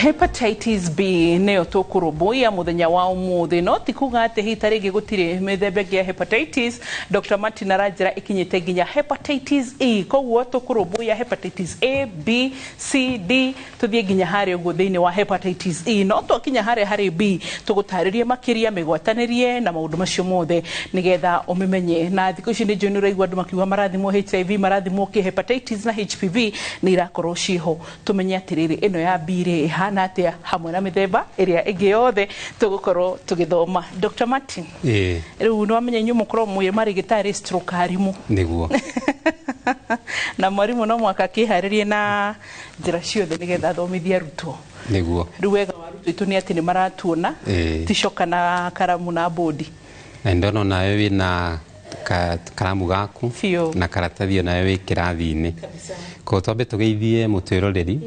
Hepatitis B nĩyo tũkũrũmbũiya mũthenya wa ũmũthĩ, no ti kuga atĩ hihi ta rĩngĩ gũtirĩ mĩthemba ĩngĩ ya hepatitis. Dr. Martin aranjĩra ĩkinyĩte nginya hepatitis E, koguo tũkũrũmbũiya hepatitis A, B, C, D, tũthiĩ nginya harĩa ũguo thĩinĩ wa hepatitis E. No twakinya harĩa harĩ B, tũgũtarĩrie makĩria mĩgwatanĩrie na maũndũ macio mothe nĩgetha ũmĩmenye. Na thikũ ici nĩ njũĩ nĩ ũraigua andũ makiuga marathimwo HIV, marathimwo kĩ, hepatitis na HPV nĩ irakorwo ciĩho. Tũmenye atĩrĩrĩ, ĩno ya B rĩ ĩhana atĩa hamwe na mĩthemba ĩrĩa ĩngĩ yothe tũgũkorwo tũgĩthoma. Dr. Martin, Ĩĩ. Rĩu nĩ wamenya inyuĩ mũkorwo mwĩ marĩgĩtarĩ stroke arimũ. Nĩguo. Na mwarimũ no mũhaka akĩharĩrie na njĩra ciothe nĩgetha athomithie arutwo. Nĩguo. Rĩu wega wa arutwo aitũ nĩ atĩ nĩ maratuona, ti coka na karamu na mbũndi. Na ndona onawe wĩna karamu gaku Biũ. na karatathi, onawe wĩ kĩrathi-inĩ. Koguo twambe tũgeithie mũtwĩroreri,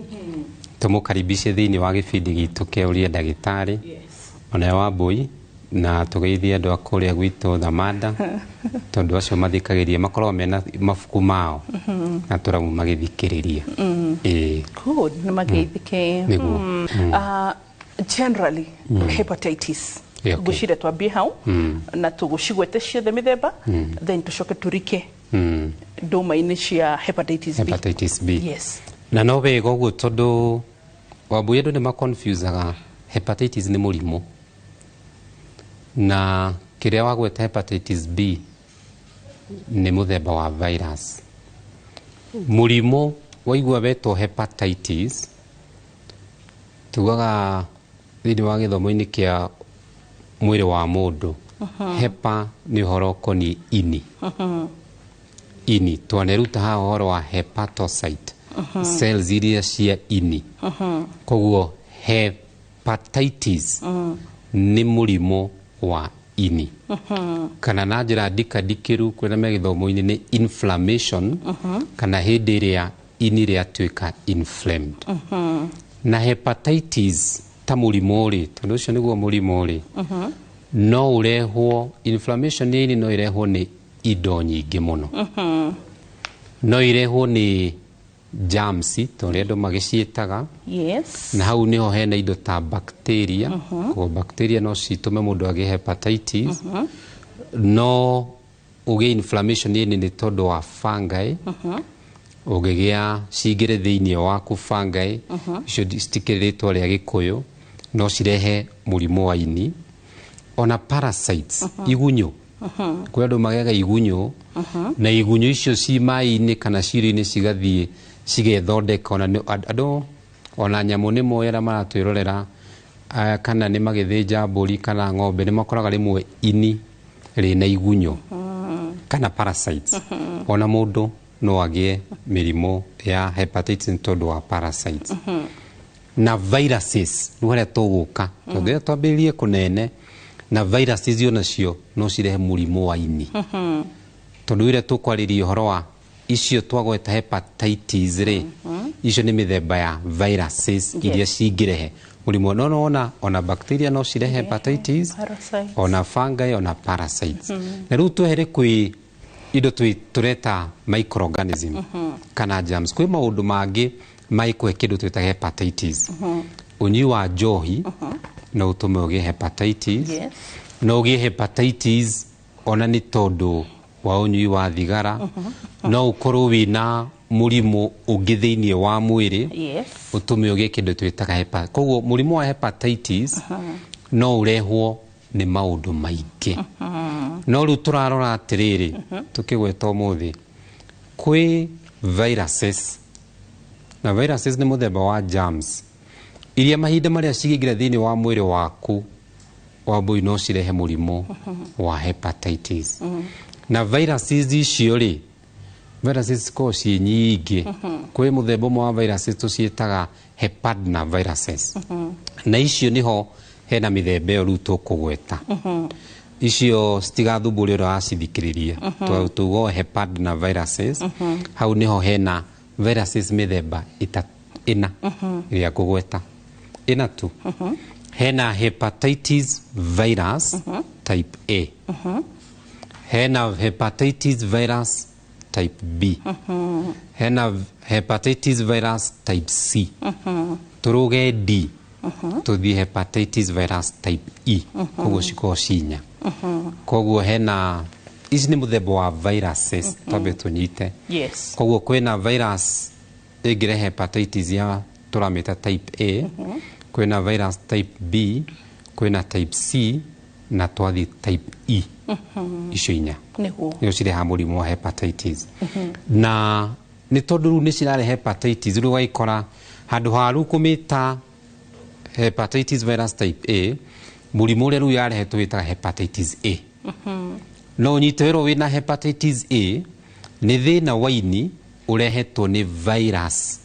tũmũkaribishe thĩinĩ wa gĩbindi gitũ kĩa Ũria Ndagĩtarĩ, onawe Wambũi, na tũgeithie andũ a kũrĩa gwitũ Thamanda, tondũ acio mathikagĩrĩria makoragwo mena mabuku mao na tũramu magĩthikĩrĩria. Ĩĩ. Good, nĩ mageithĩke. Nĩguo. Generally hepatitis, ngwĩciria twambie hau na tũgũcigwete ciothe mĩthemba, then tũcoke tũrike ndũma-inĩ cia hepatitis B. Hepatitis B. Yes. Na no wega ũguo, tondũ Wambui, andũ nĩ maconfusaga hepatitis nĩ mũrimũ, na kĩrĩa wagweta hepatitis B nĩ mũthemba wa virus. Mũrimũ waigua wetwo hepatitis, tugaga thĩinĩ wa gĩthomo-inĩ kĩa mwĩrĩ wa mũndũ, hepa nĩ ũhoro ũkoniĩ ini. Ini twaneruta haha ũhoro wa hepatocyte cells iria cia ini. Koguo hepatitis nĩ mũrimũ wa ini, kana na njĩra ndikandikĩru kũrĩa me gĩthomo-inĩ nĩ inflammation, kana hĩndĩ ĩrĩa ini rĩatuĩka inflamed. Na hepatitis ta mũrimũ rĩ, tondũ ũcio nĩguo mũrimũ rĩ, no ũrehwo, inflammation ya ini no ĩrehwo nĩ indo nyingĩ mũno. No ĩrehwo nĩ germs, ta ũrĩa andũ magĩciĩtaga. Na hau niho hena indo ta bacteria. Koguo bacteria no citũme mũndũ agĩe hepatitis. No ũgĩe inflammation ya ini nĩ tondũ wa fungi, ũngĩgĩa cingĩre thĩinĩ waku. Fungi icio citikĩrĩ rĩtwa rĩa Gĩkũyũ, no cirehe mũrimũ wa ini. Ona parasites, igunyũ, kwĩ andũ magĩaga igunyũ, na igunyũ icio ci maĩ-inĩ kana cirio-inĩ cigathiĩ cigethondeka. Ona andũ ona nyamũ nĩ moĩ, arĩa maratwĩrorera, kana nĩ magĩthĩnja mbũri kana ng'ombe, nĩ makoraga rĩmwe ini rĩna igunyũ kana parasites. Ona mũndũ no agĩe mĩrimũ ya hepatitis nĩ tondũ wa parasites na viruses. Rĩu harĩa tũgũka, tondũ rĩrĩa twambĩrĩrie kũnene na viruses onacio no cirehe mũrimũ wa ini, tondũ rĩrĩa tũkwarĩria ũhoro wa icio twagweta hepatitis rĩ, icio nĩ mĩthemba ya viruses iria cingĩrehe mũrimũ. No nona ona bacteria no cirehe hepatitis, Parasites. ona fungi, ona parasites. Na rĩu twehere kwĩ indo tũreta microorganism kana germs, kwĩ maũndũ mangĩ maikũhe kĩndũ twĩtaga hepatitis. Ũnyui wa njohi no ũtũme ũgĩe hepatitis. No ũgĩe hepatitis ona nĩ tondũ wa ũnyui wa thigara. No ũkorwo wĩna mũrimũ ũngĩ thĩinĩ wa mwĩrĩ ũtũme ũgĩe kĩndũ twĩtaga hepa. Koguo mũrimũ wa hepatitis no ũrehwo nĩ maũndũ maingĩ. No rĩu tũrarora atĩrĩrĩ, tũkĩgweta ũmũthĩ kwĩ viruses, na viruses nĩ mũthemba wa germs iria mahinda marĩa cingĩingĩra thĩinĩ wa mwĩrĩ waku, Wambui, no cirehe mũrimũ wa hepatitis. Na viruses icio rĩ, viruses cikoragwo ciĩ nyingĩ. Kwĩ mũthemba ũmwe wa viruses tũciĩtaga hepadna viruses, na icio nĩho hena mĩthemba ĩyo rĩu tũkũgweta. Icio citigathumbũre ũrĩa wacithikĩrĩria. Tugo hepadna viruses, hau nĩho hena viruses mĩthemba ĩna ĩrĩa ngũgweta, ĩna tu. Hena hepatitis virus type A, hena hepatitis virus type B, hena hepatitis virus type C, tũrũge D. Tũthiĩ hepatitis virus type E. Koguo cikoragwo ci inya. Koguo hena ici nĩ mũthemba wa viruses, twambe tũnyite. Koguo kwĩna virus ĩngĩrehe hepatitis ya tũramĩta type A, kwĩna virus type B, kwĩna type C na twathiĩ type E. Icio inya nĩcio cirehaga mũrimũ wa hepatitis. Na nĩ tondũ rĩu nĩ cirarehe hepatitis, rĩu ũgagĩkora handũ ha rĩu kũmĩta hepatitis virus type A, mũrimũ ũrĩa rĩu yarehe tũwĩtaga hepatitis A. No ũnyite wĩrwo wĩna hepatitis A nĩ thĩna wa ini ũrehetwo nĩ virus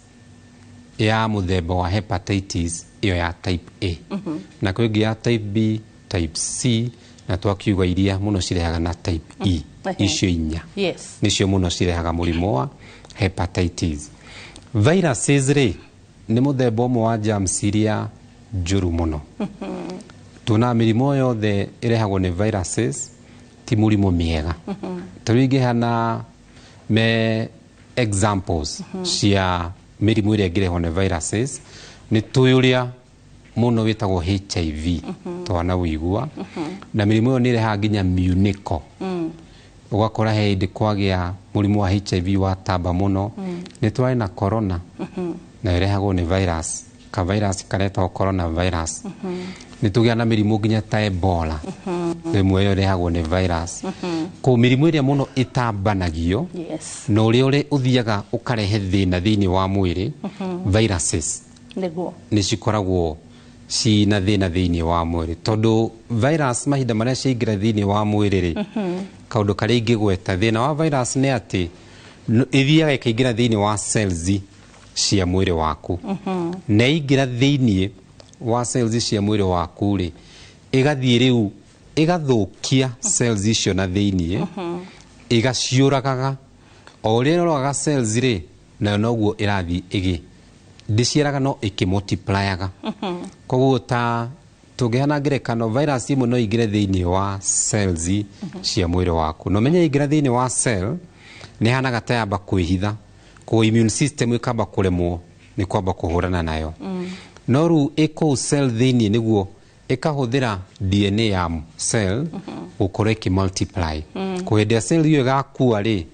ya mũthemba wa hepatitis ĩyo ya type A. Na kwĩ ĩngĩ ya type B, type C, na twakiuga iria mũno cirehaga na type E. Icio inya nĩcio mũno cirehaga mũrimũ wa hepatitis. Viruses rĩ nĩ mũthemba ũmwe wa germs iria njũru mũno. Tuonaga mĩrimũ yothe ĩrehagwo nĩ viruses ti mũrimũ mĩega. Ta rĩu ingĩheana me examples cia mĩrimũ ĩrĩa ĩngĩrehwo nĩ viruses, nĩ tũĩ ũrĩa mũno wĩtagwo HIV, twanawĩigua. Na mĩrimũ ĩyo nĩ ĩrehaga nginya miunĩko. Ũgakora he hĩndĩ kwagĩa mũrimũ wa HIV watamba mũno. Nĩ twarĩ na corona, na ĩrehagwo nĩ virus, ka virus karetagwo corona virus. Nĩ tũgĩa na mĩrimũ nginya ta Ebola, rĩmwe ĩyo ĩrehagwo nĩ virus. Koguo mĩrimũ ĩrĩa mũno ĩtambanagio na ũrĩa ũrĩa ũthiaga ũkarehe thĩna thĩinĩ wa mwĩrĩ, viruses nĩ cikoragwo cina thĩna thĩinĩ wa mwĩrĩ, tondũ virus mahinda marĩa ciaingĩra thĩinĩ wa mwĩrĩ rĩ, kaũndũ karĩa ingĩgweta thĩna wa virus nĩ atĩ ĩthiaga ĩkaingĩra thĩinĩ wa cells cia mwĩrĩ waku. Na yaingĩra thĩinĩ wa cells cia mwĩrĩ waku rĩ, ĩgathiĩ rĩu ĩgathũkia cells icio na thĩinĩ, ĩgaciũragaga. O ũrĩa ĩroraga cells rĩ, nayo noguo ĩrathiĩ ĩgĩ ndĩciaraga no ĩkĩmultiplyaga. Koguo ta tũngĩheana ngerekano, virus ĩmwe no ĩingĩre thĩinĩ wa cells cia mwĩrĩ waku. Na ũmenye yaingĩra thĩinĩ wa cell nĩ ĩhanaga ta yamba kwĩhitha, koguo immune system ĩkamba kũremwo nĩ kwamba kũhũrana nayo. No rĩu ĩkũu cell thĩinĩ nĩguo ĩkahũthĩra DNA ya cell gũkorwo ĩkĩmultiply. Koguo hĩndĩ ĩrĩa cell ĩyo ĩgakua rĩ,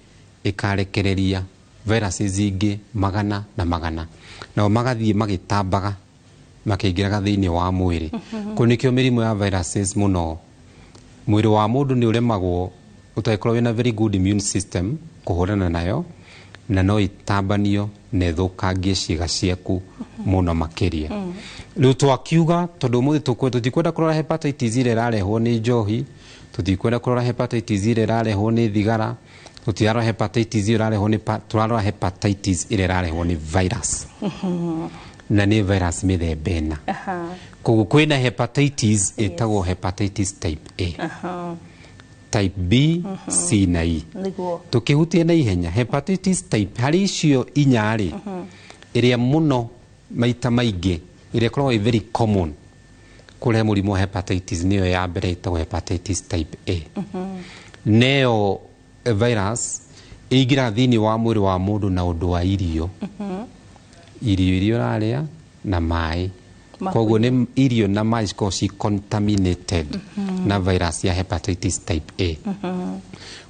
ĩkarekereria viruses ingĩ magana na magana, nao magathiĩ magĩtambaga makĩingĩraga thĩinĩ wa mwĩrĩ. Kũu nĩkĩo mĩrimũ ya viruses mũno mwĩrĩ wa mũndũ nĩ ũremagwo ũtangĩkorwo wĩna very good immune system kũhũrana nayo, na no ĩtambanio na ĩthũkangie ciĩga ciaku mũno makĩria. Rĩu twakiuga tondũ ũmũthĩ tũtikwenda kũrora hepatitis ĩrĩa ĩrarehwo nĩ njohi, tũtikwenda kũrora hepatitis ĩrĩa ĩrarehwo nĩ thigara, tũtirarora hepatitis ĩyo ĩrarehwo nĩ tũrarora hepatitis ĩrĩa ĩrarehwo nĩ virus. Na nĩ virus mĩthemba ĩna. Koguo kwĩna hepatitis ĩtagwo hepatitis type A, type B, C na E. Tũkĩhutia na ihenya hepatitis type harĩ icio inya rĩ, ĩrĩa mũno maita maingĩ ĩrĩa ĩkoragwo ĩ very common kũrehe mũrimũ wa hepatitis nĩyo ya mbere ĩtagwo hepatitis type A. Neyo virus ĩingĩraga thĩinĩ wa mwĩrĩ wa mũndũ na ũndũ wa irio. Irio iria ũrarĩa na maĩ. Koguo nĩ irio na maĩ cikoragwo ci contaminated na virus ya hepatitis type A.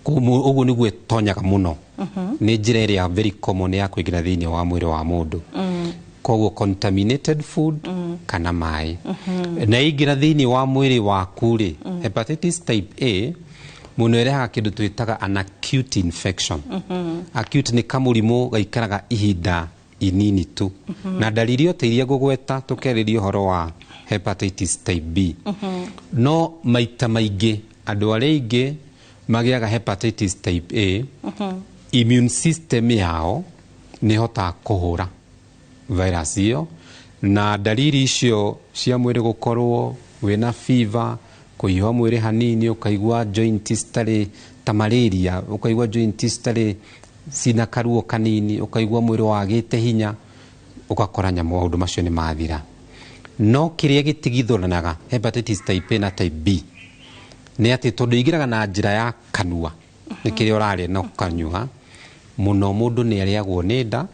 Koguo ũguo nĩguo ĩtonyaga mũno. Nĩ njĩra ĩrĩa very common ya kũingĩra thĩinĩ wa mwĩrĩ wa mũndũ. Koguo contaminated food kana maĩ. Na ĩingĩra thĩinĩ wa mwĩrĩ waku rĩ, hepatitis type A mũno ĩrehaga kĩndũ twĩtaga an acute infection. Acute nĩ kamũrimũ gaikaraga ihinda inini tu. Na ndariri o ta iria ngũgweta tũkĩarĩria ũhoro wa hepatitis type B. No maita maingĩ andũ arĩa aingĩ magĩaga hepatitis type A, immune system yao nĩ ĩhotaga kũhũra virus ĩyo, na ndariri icio cia mwĩrĩ gũkorwo wĩna fever, kũhiũha mwĩrĩ hanini, ũkaigua joint citarĩ ta malaria, ũkaigua joint citarĩ cina karuo kanini, ũkaigua mwĩrĩ wagĩte hinya, ũgakora maũndũ macio nĩ mathira. No kĩrĩa gĩtigithũranaga hepatitis type A na type B nĩ atĩ tondũ ĩingĩraga na njĩra ya kanua, nĩ kĩrĩa ũrarĩa na ũkanyua mũno, mũndũ nĩ arĩagwo nĩ nda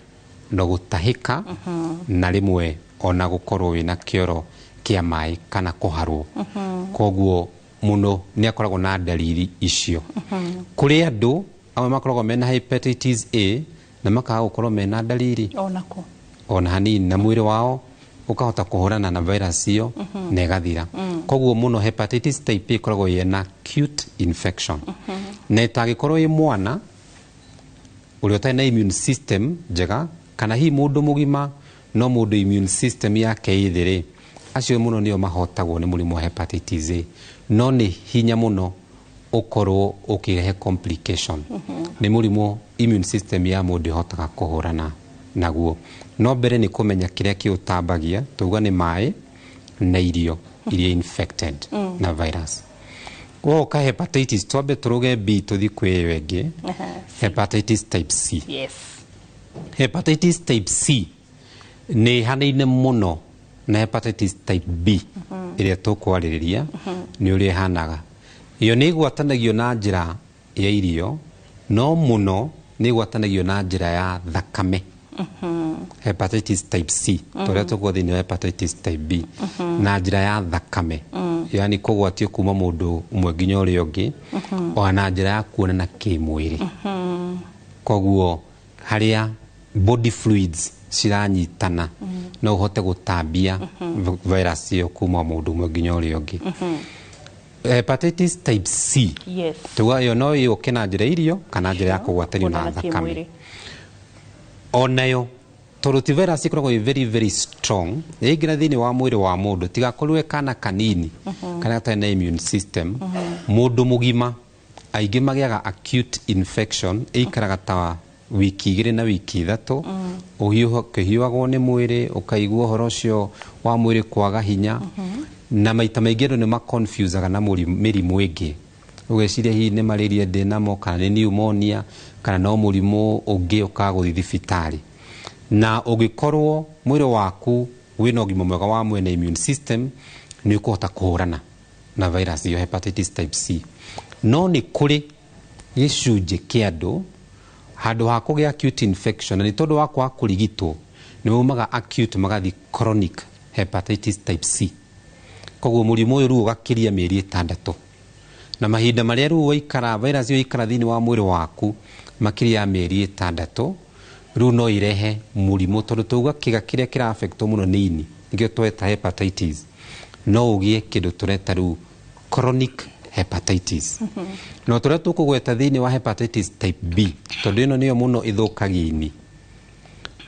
na gũtahĩka na rĩmwe ona gũkorwo wĩna kĩoro kĩa maĩ kana kũharwo. Koguo mũno nĩ akoragwo na ndariri icio. Kũrĩ andũ amwe makoragwo mena hepatitis A na makaga gũkorwo mena ndariri onako ona hanini, na mwĩrĩ wao ũkahota kũhũrana na virus ĩyo na ĩgathira. Koguo mũno hepatitis type A ĩkoragwo ĩna acute infection, na ĩtangĩkorwo ĩ mwana ũrĩa ũtarĩ na immune system njega, kana hihi mũndũ mũgima no mũndũ immune system yake ĩ thĩ rĩ, acio mũno nĩo mahotagwo nĩ mũrimũ wa hepatitis A. No nĩ hinya mũno ũkorwo ũkĩrehe complication. Nĩ mũrimũ immune system ya mũndũ ĩhotaga kũhũrana naguo. No mbere nĩ kũmenya kĩrĩa kĩũtambagia, tuga nĩ maĩ na irio iria infected na virus. Woka hepatitis, twambe tũrũge B tũthi kwĩ ĩyo ĩngĩ, hepatitis type C. Yes. Hepatitis type C nĩ ĩhanaine mũno na hepatitis type B ĩrĩa tũkwarĩrĩria nĩ ũrĩa ĩhanaga. Ĩyo nĩ ĩgwatanagio na njĩra ya irio, no mũno nĩ ĩgwatanagio na njĩra ya thakame. Hepatitis type C tũrĩa tũkorwo thĩinĩ wa hepatitis type B na njĩra ya thakame, yani kũgwatio kuma mũndũ ũmwe nginya ũrĩa ũngĩ, ona na njĩra ya kuonana kĩmwĩrĩ. Koguo harĩa body fluids ciranyitana no ũhote gũtambia virus ĩyo kuma mũndũ ũmwe nginya ũrĩa ũngĩ. Hepatitis type C, yes, tuga ĩyo no yũke na njĩra irio kana njĩra ya kũgwatanio na kuonana thakame. Kĩmwĩrĩ. Onayo tondũ ti virus ĩkoragwo ĩ very very strong, ĩingĩra thĩinĩ wa mwĩrĩ wa mũndũ, tigakorwo kana kanini kana gatarĩ na immune system, mũndũ mũgima aingĩ magĩaga acute infection ĩikaraga ta wiki 2 na wiki 3, ũkĩhiũhagwo nĩ mwĩrĩ, ũkaigua ũhoro ũcio wa mwĩrĩ kwaga hinya, na maita maingĩ andũ nĩ maconfusaga na mĩrimũ ĩngĩ, ũgeciria hihi nĩ malaria ndĩnamo kana nĩ pneumonia kana no mũrimũ ũngĩ, ũkaga gũthiĩ thibitarĩ. Na ũngĩkorwo mwĩrĩ waku wĩna ũgima mwega wa mwĩrĩ na immune system, nĩ ũkũhota kũhũrana na virus ĩyo hepatitis type C. No nĩ kũrĩ gĩcunjĩ kĩa andũ handũ ha kũgĩa acute infection, na nĩ tondũ wa kwaga kũrigitwo nĩ maumaga acute magathiĩ chronic hepatitis type C. Koguo mũrimũ ũyũ rĩu ũgakĩria mĩeri 6, na mahinda marĩa rĩu waikara virus ĩyo ikara thĩinĩ wa mwĩrĩ waku makĩria ya mĩeri 6, rĩu no irehe mũrimũ, tondũ tauga kĩga kĩrĩa kĩra affectwo mũno nĩ ini, nĩkĩo tweta hepatitis, no ũgĩe kĩndũ tũreta rĩu chronic hepatitis. No tũrĩa tũkũgweta thĩinĩ wa hepatitis type B, tondũ ĩno nĩyo mũno ĩthũkagia ini,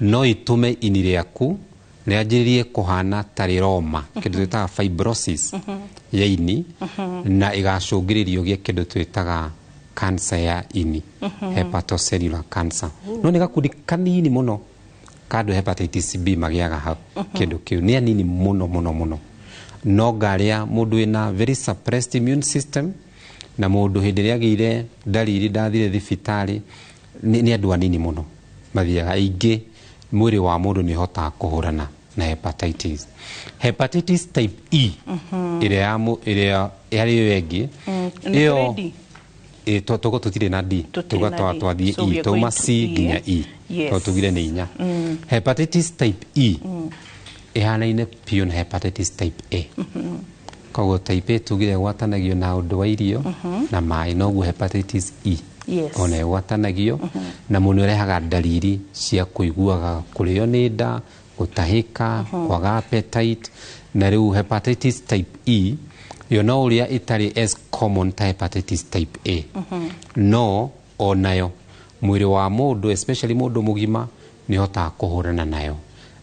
no ĩtũme ini rĩaku rĩanjĩrĩrie kũhana ta rĩroma, kĩndũ twĩtaga fibrosis ya ini, na ĩgacũngĩrĩria ũgĩe kĩndũ twĩtaga cancer ya ini, hepatocellular cancer. No nĩ gakundi kanini mũno ka andũ hepatitis B magĩaga hau kĩndũ kĩu, nĩ anini mũno mũno mũno. No ngarĩa mũndũ wĩna very suppressed immune system, na mũndũ hĩndĩ ĩrĩa agĩire ndariri ndathire thibitarĩ, nĩ andũ anini mũno mathiaga. Aingĩ mwĩrĩ wa mũndũ nĩ ũhotaga kũhũrana na hepatitis. Hepatitis type E ĩrĩa ĩrĩa harĩ ĩyo ĩngĩ Nĩ kũrĩ D? Ĩ, tũgo tũtirĩ na D, Tũtirĩ tuga na D. twathiĩ So we E, are twauma going to C E, nginya E, Yes. tondũ tugire nĩ inya. Hepatitis type E ĩhanaine biũ na hepatitis type A. Koguo type A tugire ĩgwatanagio na ũndũ wa irio na maĩ, noguo hepatitis E Yes. ona ĩgwatanagio na mũno ĩrehaga ndariri cia kũiguaga kũrĩo nĩ nda, gũtahĩka, kwaga appetite. Na rĩu hepatitis type E yo no ũrĩa ĩtarĩ as common ta hepatitis type A, no onayo mwĩrĩ wa mũndũ, especially mũndũ mũgima, nĩ ũhotaga kũhũrana nayo.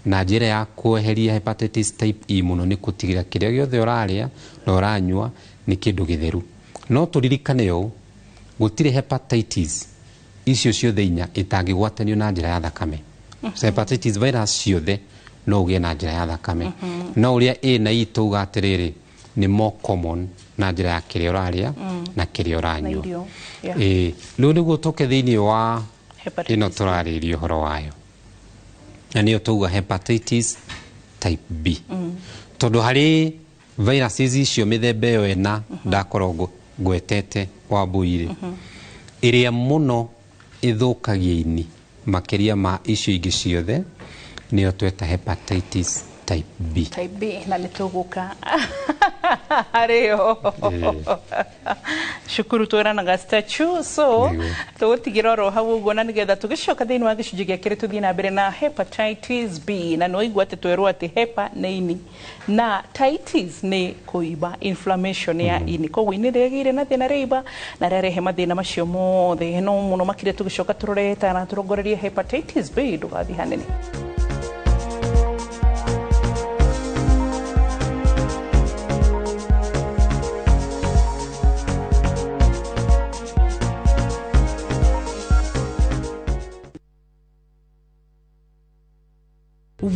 Na njĩra ya kweheria hepatitis type E mũno nĩ gũtigĩrĩra kĩrĩa gĩothe ũrarĩa na ũranyua nĩ kĩndũ gĩtheru. No tũririkane ũũ, gũtirĩ hepatitis icio ciothe inya ĩtangĩgwatanio na njĩra ya thakame. Hepatitis virus ciothe no ũgĩe na njĩra ya thakame, no ũrĩa A na E tauga atĩrĩrĩ nĩ more common na njĩra ya kĩrĩa ũrarĩa na kĩrĩa Na ũranyua. irio. Yeah. Ĩĩ, rĩu nĩguo tũke thĩinĩ wa Hepatitis ĩno tũrarĩria ũhoro wayo, na nĩyo tauga hepatitis type B, tondũ harĩ viruses icio mĩthemba ĩyo ĩna ndakorwo ngwetete wa mbui-rĩ, ĩrĩa mũno ĩthũkagia ini makĩria ma icio ingĩ ciothe nĩyo tweta hepatitis Type B. Type B, na nĩ tũgũka harĩo cukuru twĩranaga statue, so tũgũtigĩra oro hau ũguo, na nĩgetha tũgĩcoka thĩinĩ wa gĩcunjĩ gĩa kerĩ tũthiĩ na mbere na hepatitis B. Na nĩwaigua atĩ twerwo atĩ hepa nĩ ini na titis nĩ kũimba, inflammation ya ini. Koguo ini rĩagĩire na thĩna, rĩimba na rĩarehe mathĩna macio mothe. No mũno makĩria tũgĩcoka tũrore na tũrongorerie hepatitis B. Ndũgathiĩ hanene.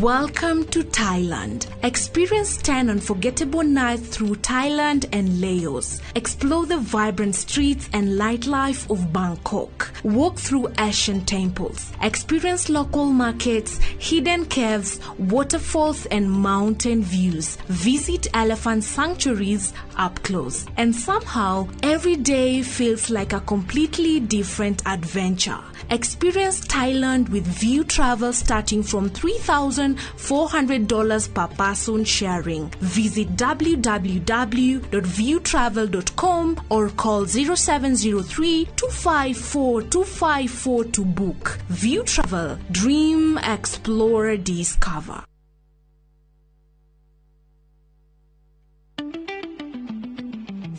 Welcome to Thailand. Experience 10 unforgettable nights through Thailand and Laos. Explore the vibrant streets and nightlife of Bangkok. Walk through ancient temples. Experience local markets, hidden caves, waterfalls, and mountain views. Visit elephant sanctuaries up close. And somehow, every day feels like a completely different adventure. Experience Thailand with View Travel starting from $3,400 per person sharing. Visit www.viewtravel.com or call 0703 254 254 to book. View Travel. Dream, explore, discover.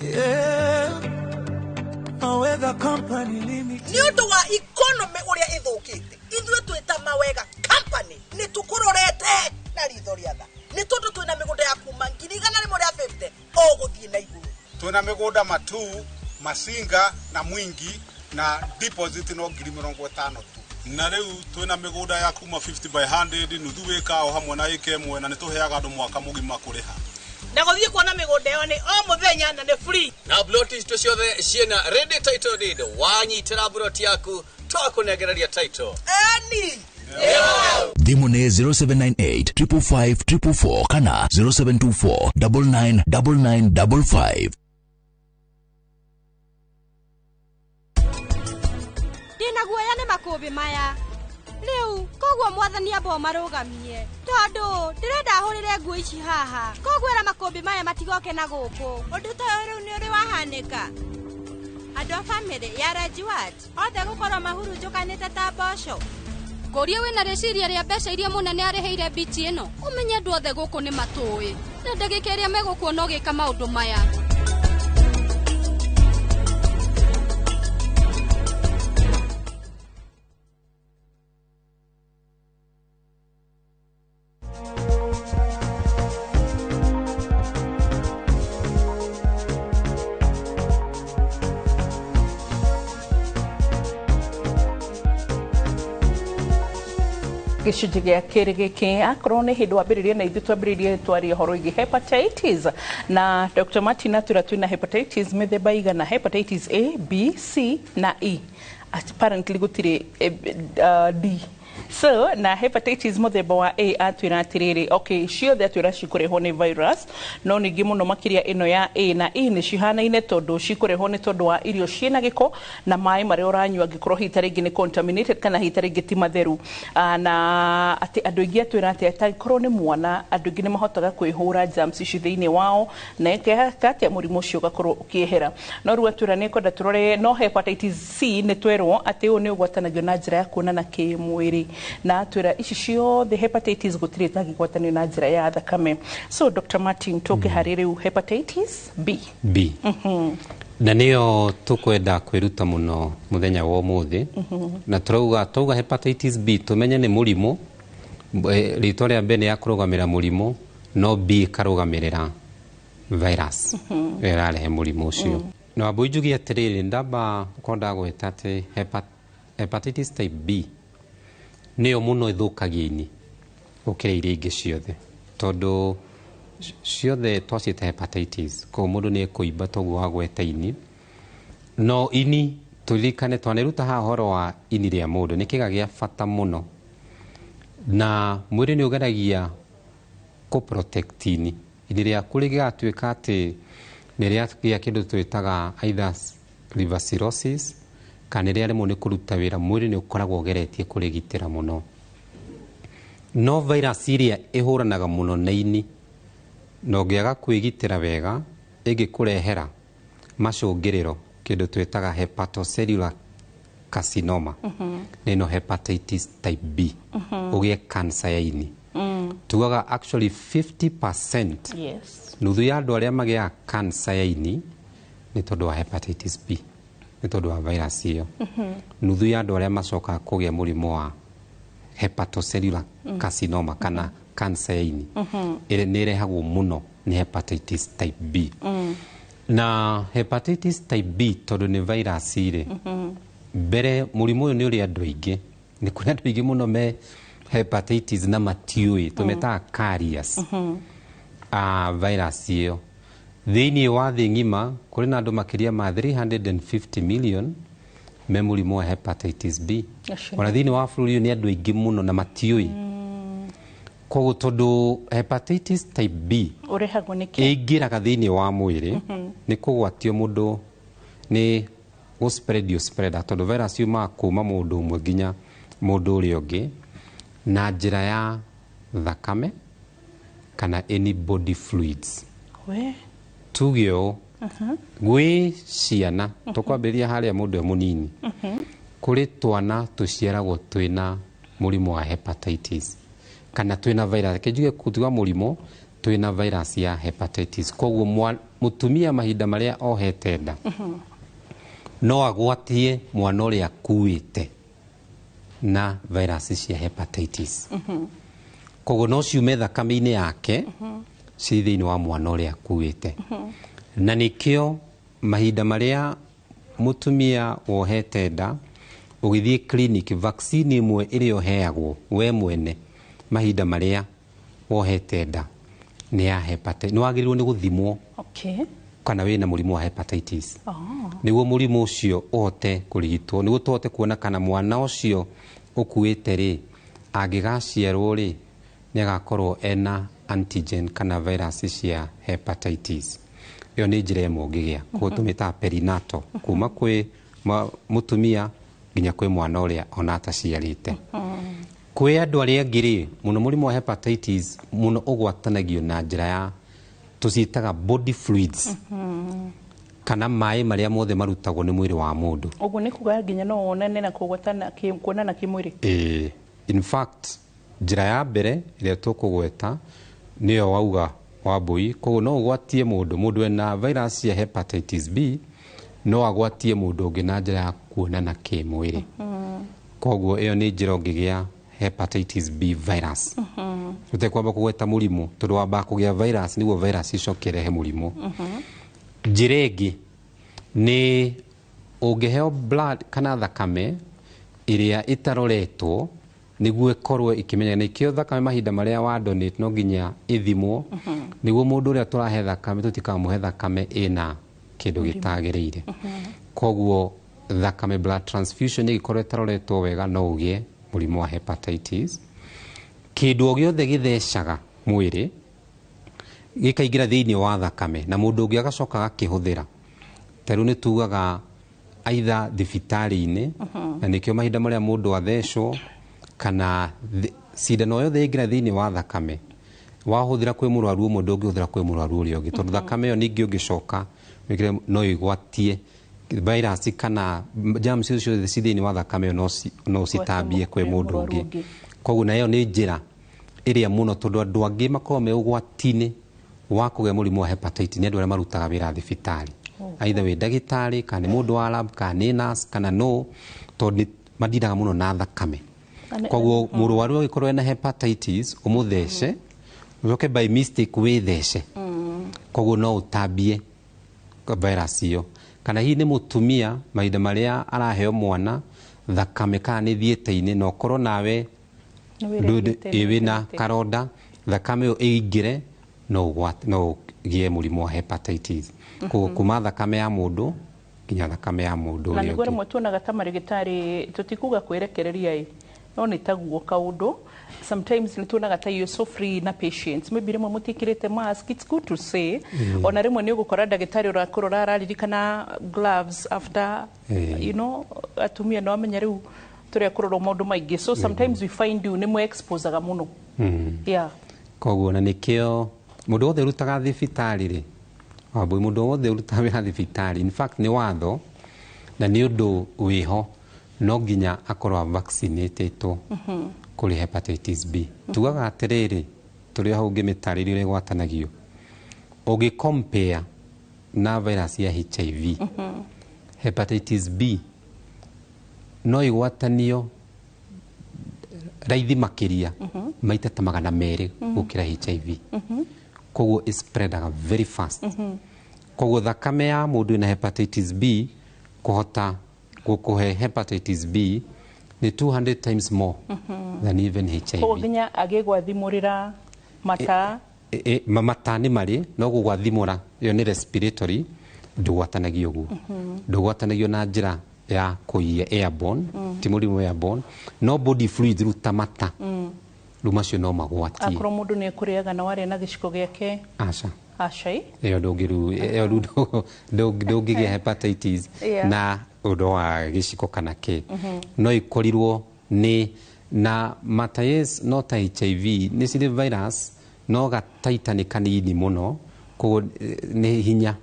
Yeah. Mawega Company Limited. Nĩ ũndũ wa economy ũrĩa ĩthũkĩte, ithuĩ twĩta Mawega Company nĩ tũkũrorete na ritho rĩa tha, nĩ tondũ twĩna mĩgũnda ya kuma 150,000 o gũthiĩ na igũrũ. Twĩna mĩgũnda Matuu, Masinga na Mwingi, na deposit no 50,000 tu. Na rĩu twĩna mĩgũnda ya kuma 50 by 100, nuthu wĩka o hamwe na ĩka ĩmwe, na nĩ tũheaga andũ mwaka mũgima kũrĩha. Na gũthiĩ kuona mĩgũnda ĩyo nĩ o mũthenya na nĩ free. Na bloti citũ ciothe ciĩna ready title deed. Wanyitĩra bloti yaku, twakũnengereria title. Eni. Thimũ nĩ 0798 555 444 kana 0724 999955. Ndĩna guoya nĩ makũmbĩ maya rĩu, koguo mwathani amba ũmarũgamie, tondũ ndĩrenda hũrĩre nguo ici haha, koguo ĩra makũmbĩ maya matigoke na gũkũ. Ũndũ ta ũyũ rĩu nĩ ũrĩ wahanĩka andũ a bamĩrĩ ya Rajiwat othe gũkorwo mahurunjũkanĩte ta mboco. Ngũria wĩna rĩciria rĩa mbeca iria mũnene arĩhĩire bichi ĩno, ũmenye andũ othe gũkũ nĩ matũĩ, na ndagĩka ĩrĩa megũkuona ũgĩka maũndũ maya. Gĩcunjĩ gĩa kerĩ gĩkĩ, akorwo nĩ hĩndĩ wambĩrĩria na ithuĩ, twambĩrĩrie twaria ũhoro wĩgiĩ hepatitis, na Dr. Martin atwĩra twĩna hepatitis mĩthemba igana: hepatitis A, B, C na E. Apparently gũtirĩ D. So na hepatitis mũthemba wa A atwĩra atĩrĩrĩ, okay, ciothe atwĩra cikũrehwo nĩ virus, no ningĩ mũno makĩria ĩno ya A na E nĩ cihanaine, tondũ cikũrehwo nĩ tondũ wa irio ciĩna gĩko na maĩ marĩa ũranyua, angĩkorwo hihi ta rĩngĩ nĩ contaminated kana hihi ta rĩngĩ ti matheru. Na atĩ andũ aingĩ, atwĩra atĩ atangĩkorwo nĩ mwana, andũ aingĩ nĩ mahotaga kwĩhũra germs ici thĩinĩ wao na ĩkeka atĩa mũrimũ ũcio ũgakorwo ũkĩehera. No rĩu atwĩra nĩ kwenda tũrore no hepatitis C, nĩ twerwo atĩ ũyũ nĩ ũgwatanagio na njĩra ya kuonana kĩmwĩrĩ, na atwĩra ici ciothe hepatitis gũtirĩ itangĩgwatanio na njĩra ya thakame. So Dr. Martin, tũke harĩ rĩu hepatitis B. B, na nĩyo tũkwenda kwĩruta mũno mũthenya wa ũmũthĩ. Na tũrauga, twauga hepatitis B, tũmenye nĩ mũrimũ. Rĩtwa rĩa mbere nĩ ya kũrũgamĩrĩra mũrimũ, no B ĩkarũgamĩrĩra virus ĩrĩa ĩrarehe mũrimũ ũcio. Na wambui, njuge atĩrĩrĩ, ndamba korwo ndagweta atĩ hepatitis type B nĩyo mũno ĩthũkagia ini gũkĩra iria ingĩ ciothe, tondũ ciothe twaciĩta hepatitis, koguo mũndũ nĩ ekũimba toguo wagweta ini. No ini, tũririkane twaneruta haha ũhoro wa ini rĩa mũndũ nĩ kĩga gĩa bata mũno, na mwĩrĩ nĩ ũgeragia kũ protect ini. Ini rĩaku rĩgatuĩka atĩ nĩ rĩagĩa kĩndũ twĩtaga either liver cirrhosis kana nĩ rĩaremwo nĩ kũruta wĩra, mwĩrĩ nĩ ũkoragwo ũgeretie kũrĩgitĩra mũno. No virus ĩrĩa ĩhũranaga mũno na ini na ũngĩaga kwĩgitĩra wega ĩngĩkũrehera macũngĩrĩro kĩndũ twĩtaga hepatocellular carcinoma, nĩ ĩno hepatitis type B, ũgĩe cancer ya ini. Tugaga actually 50%, nuthu ya andũ arĩa magĩaga cancer ya ini nĩ tondũ wa hepatitis B, nĩ tondũ wa virus ĩyo. Nuthu ya andũ arĩa macokaga kũgĩa mũrimũ wa hepatocellular carcinoma kana cancer ya ini ĩrĩa nĩ ĩrehagwo mũno nĩ hepatitis type B. Na hepatitis type B, tondũ nĩ virus rĩ, mbere mũrimũ ũyũ nĩ ũrĩ andũ aingĩ, nĩ kũrĩ andũ aingĩ mũno me hepatitis na matiũĩ, tũmetaga carriers a virus ĩyo. Thĩinĩ wa thĩ ng'ima kũrĩ na andũ makĩria ma 350 million me mũrimũ wa hepatitis B. Acio. Ona thĩinĩ wa bũrũri ũyũ nĩ andũ aingĩ mũno na matiũĩ. Koguo tondũ hepatitis type B ũrehagwo nĩ kĩ? Ĩingĩraga thĩinĩ wa mwĩrĩ nĩ kũgwatio mũndũ, nĩ gũ-spread you spread, tondũ virus yumaga kuma mũndũ ũmwe nginya mũndũ ũrĩa ũngĩ na njĩra ya thakame kana any body fluids. We. Tuge ũũ, gwĩ ciana, tũkwambĩrĩria harĩa mũndũ e mũnini, kũrĩ twana tũciaragwo twĩna mũrimũ wa hepatitis kana twĩna virus, reke njuge kũtiga mũrimũ, twĩna virus ya hepatitis. Koguo mũtumia mahinda marĩa ohete nda no agwatie mwana ũrĩa akuĩte na virus cia hepatitis. Koguo no ciume thakame-inĩ yake ci thĩinĩ wa mwana ũrĩa akuĩte. Na nĩkĩo mahinda marĩa mũtumia wohete nda ũgĩthiĩ clinic, vaccine ĩmwe ĩrĩa ũheagwo we mwene mahinda marĩa wohete nda nĩ ya hepatitis. Nĩ wagĩrĩirwo nĩ gũthimwo kana wĩna mũrimũ wa hepatitis, nĩguo mũrimũ ũcio ũhote kũrigitwo, nĩguo tũhote kuona kana mwana ũcio ũkuĩte rĩ, angĩgaciarwo rĩ, nĩ agakorwo ena antigen kana virus cia hepatitis. Ĩyo nĩ njĩra ĩmwe ũngĩgĩa, koguo tũmĩtaga perinatal, kuma kwĩ mũtumia nginya kwĩ mwana ũrĩa ona ataciarĩte. Kwĩ andũ arĩa angĩ rĩ, mũno mũrimũ wa hepatitis mũno ũgwatanagio na njĩra ya tũciĩtaga body fluids kana maĩ marĩa mothe marutagwo nĩ mwĩrĩ wa mũndũ. Ũguo nĩ kuga nginya no wonane na kũgwatana kuonana kĩmwĩrĩ? Ĩĩ, in fact njĩra ya mbere ĩrĩa tũkũgweta nĩyo wauga Wambui. Koguo no ũgwatie mũndũ, mũndũ ena virus ya hepatitis B no agwatie mũndũ ũngĩ na njĩra ya kuonana kĩmwĩrĩ. Koguo ĩyo nĩ njĩra ũngĩgĩa hepatitis B virus ũtekwamba kũgweta mũrimũ, tondũ wambaga kũgĩa virus nĩguo virus icoke ĩrehe mũrimũ. Njĩra ĩngĩ nĩ ũngĩheo blood kana thakame ĩrĩa ĩtaroretwo nĩguo ĩkorwo ĩkĩmenya, nĩkĩo thakame mahinda marĩa wa donate no nginya ĩthimwo, nĩguo mũndũ ũrĩa tũrahe thakame tũtikamũhe thakame ĩna kĩndũ gĩtagĩrĩire. Koguo thakame, blood transfusion, ĩngĩkorwo ĩtaroretwo wega no ũgĩe mũrimũ wa hepatitis. Kĩndũ o gĩothe gĩthecaga mwĩrĩ gĩkaingĩra thĩinĩ wa thakame na mũndũ ũngĩ agacoka agakĩhũthĩra, ta rĩu nĩ tugaga aitha thibitarĩ-inĩ, na nĩkĩo mahinda marĩa mũndũ athecwo kana cindano yothe ĩngĩra thĩinĩ wa thakame, wahũthĩra kwĩ mũrwaru ũmwe ndũngĩhũthĩra kwĩ mũrwaru ũrĩa ũngĩ, tondũ thakame ĩyo ningĩ ũngĩcoka wĩkĩre no ĩgwatie virus kana germs icio ciothe ci thĩinĩ wa thakame ĩyo, no citambie kwĩ mũndũ ũngĩ. Koguo na ĩyo nĩ njĩra ĩrĩa mũno, tondũ andũ angĩ makoragwo me ũgwati-inĩ wa kũgĩa mũrimũ wa hepatitis nĩ andũ arĩa marutaga wĩra thibitarĩ, either wĩ ndagĩtarĩ kana nĩ mũndũ wa lab kana nĩ nurse kana no, tondũ nĩ mandindaga mũno na thakame. Koguo mũrwaru angĩkorwo ena hepatitis ũmũthece, ũcoke by mistake wĩthece, koguo no ũtambie virus ĩyo. Kana hihi nĩ mũtumia mahinda marĩa araheo mwana thakame kana nĩ thiĩte-inĩ na ũkorwo nawe wĩna karonda, thakame ĩyo ĩingĩre, no ũgwate, no ũgĩe mũrimũ wa hepatitis. Koguo kuma thakame ya mũndũ nginya thakame ya mũndũ Na ũrĩa nĩguo ũngĩ. Rĩmwe tuonaga ta marĩgĩtarĩ, tũtikuga kwĩrekereria ĩ, no nĩ taguo kaũndũ sometimes nĩ tuonaga ta you're so free na patients, maybe rĩmwe mũtiĩkĩrĩte mask. It's good to say, ona rĩmwe nĩ ũgũkora ndagĩtarĩ ũrakũrora araririkana gloves after. Atumia no amenya rĩu Tũrĩa kũrorwo maũndũ maingĩ, so sometimes we find you nĩ mwe exposaga mũno. Yeah. Koguo na nĩkĩo mũndũ wothe ũrutaga thibitarĩ rĩ, Wambui, mũndũ wothe ũrutaga wĩra thibitarĩ, in fact nĩ watho na nĩ ũndũ wĩho, no nginya akorwo vaccinatĩtwo kũrĩ hepatitis B. Tugaga atĩrĩrĩ, tũrĩ o hau ngĩmĩtarĩria ũrĩa ĩgwatanagio, ũngĩ compare na virus ya HIV, hepatitis B no ĩgwatanio raithi makĩria maita ta 200 gũkĩra HIV. Koguo ĩspreadaga very fast. Koguo thakame ya mũndũ wĩna hepatitis B kũhota gũkũhe hepatitis B nĩ 200 times more than even HIV. Koguo nginya agĩgwathimũrĩra mata? Mata nĩ marĩ no gũgwathimũra, ĩyo nĩ respiratory, ndũgwatanagio ũguo. Ndũgwatanagio na njĩra ya kũiya, airborne, ti mũrimũ airborne, no body fluids rĩu ta mata, rĩu macio no magwatie. Akorwo mũndũ nĩ ekũrĩaga na warĩa na gĩciko gĩake? Aca. Aca. Ĩyo ndũngĩru, ĩyo rĩu ndũngĩgĩa hepatitis na ũndũ wa gĩciko kana kĩ. No ikorirwo nĩ na mata, yes, no ta HIV nĩ cirĩ virus, no gataita nĩ kanini mũno, koguo nĩ hinya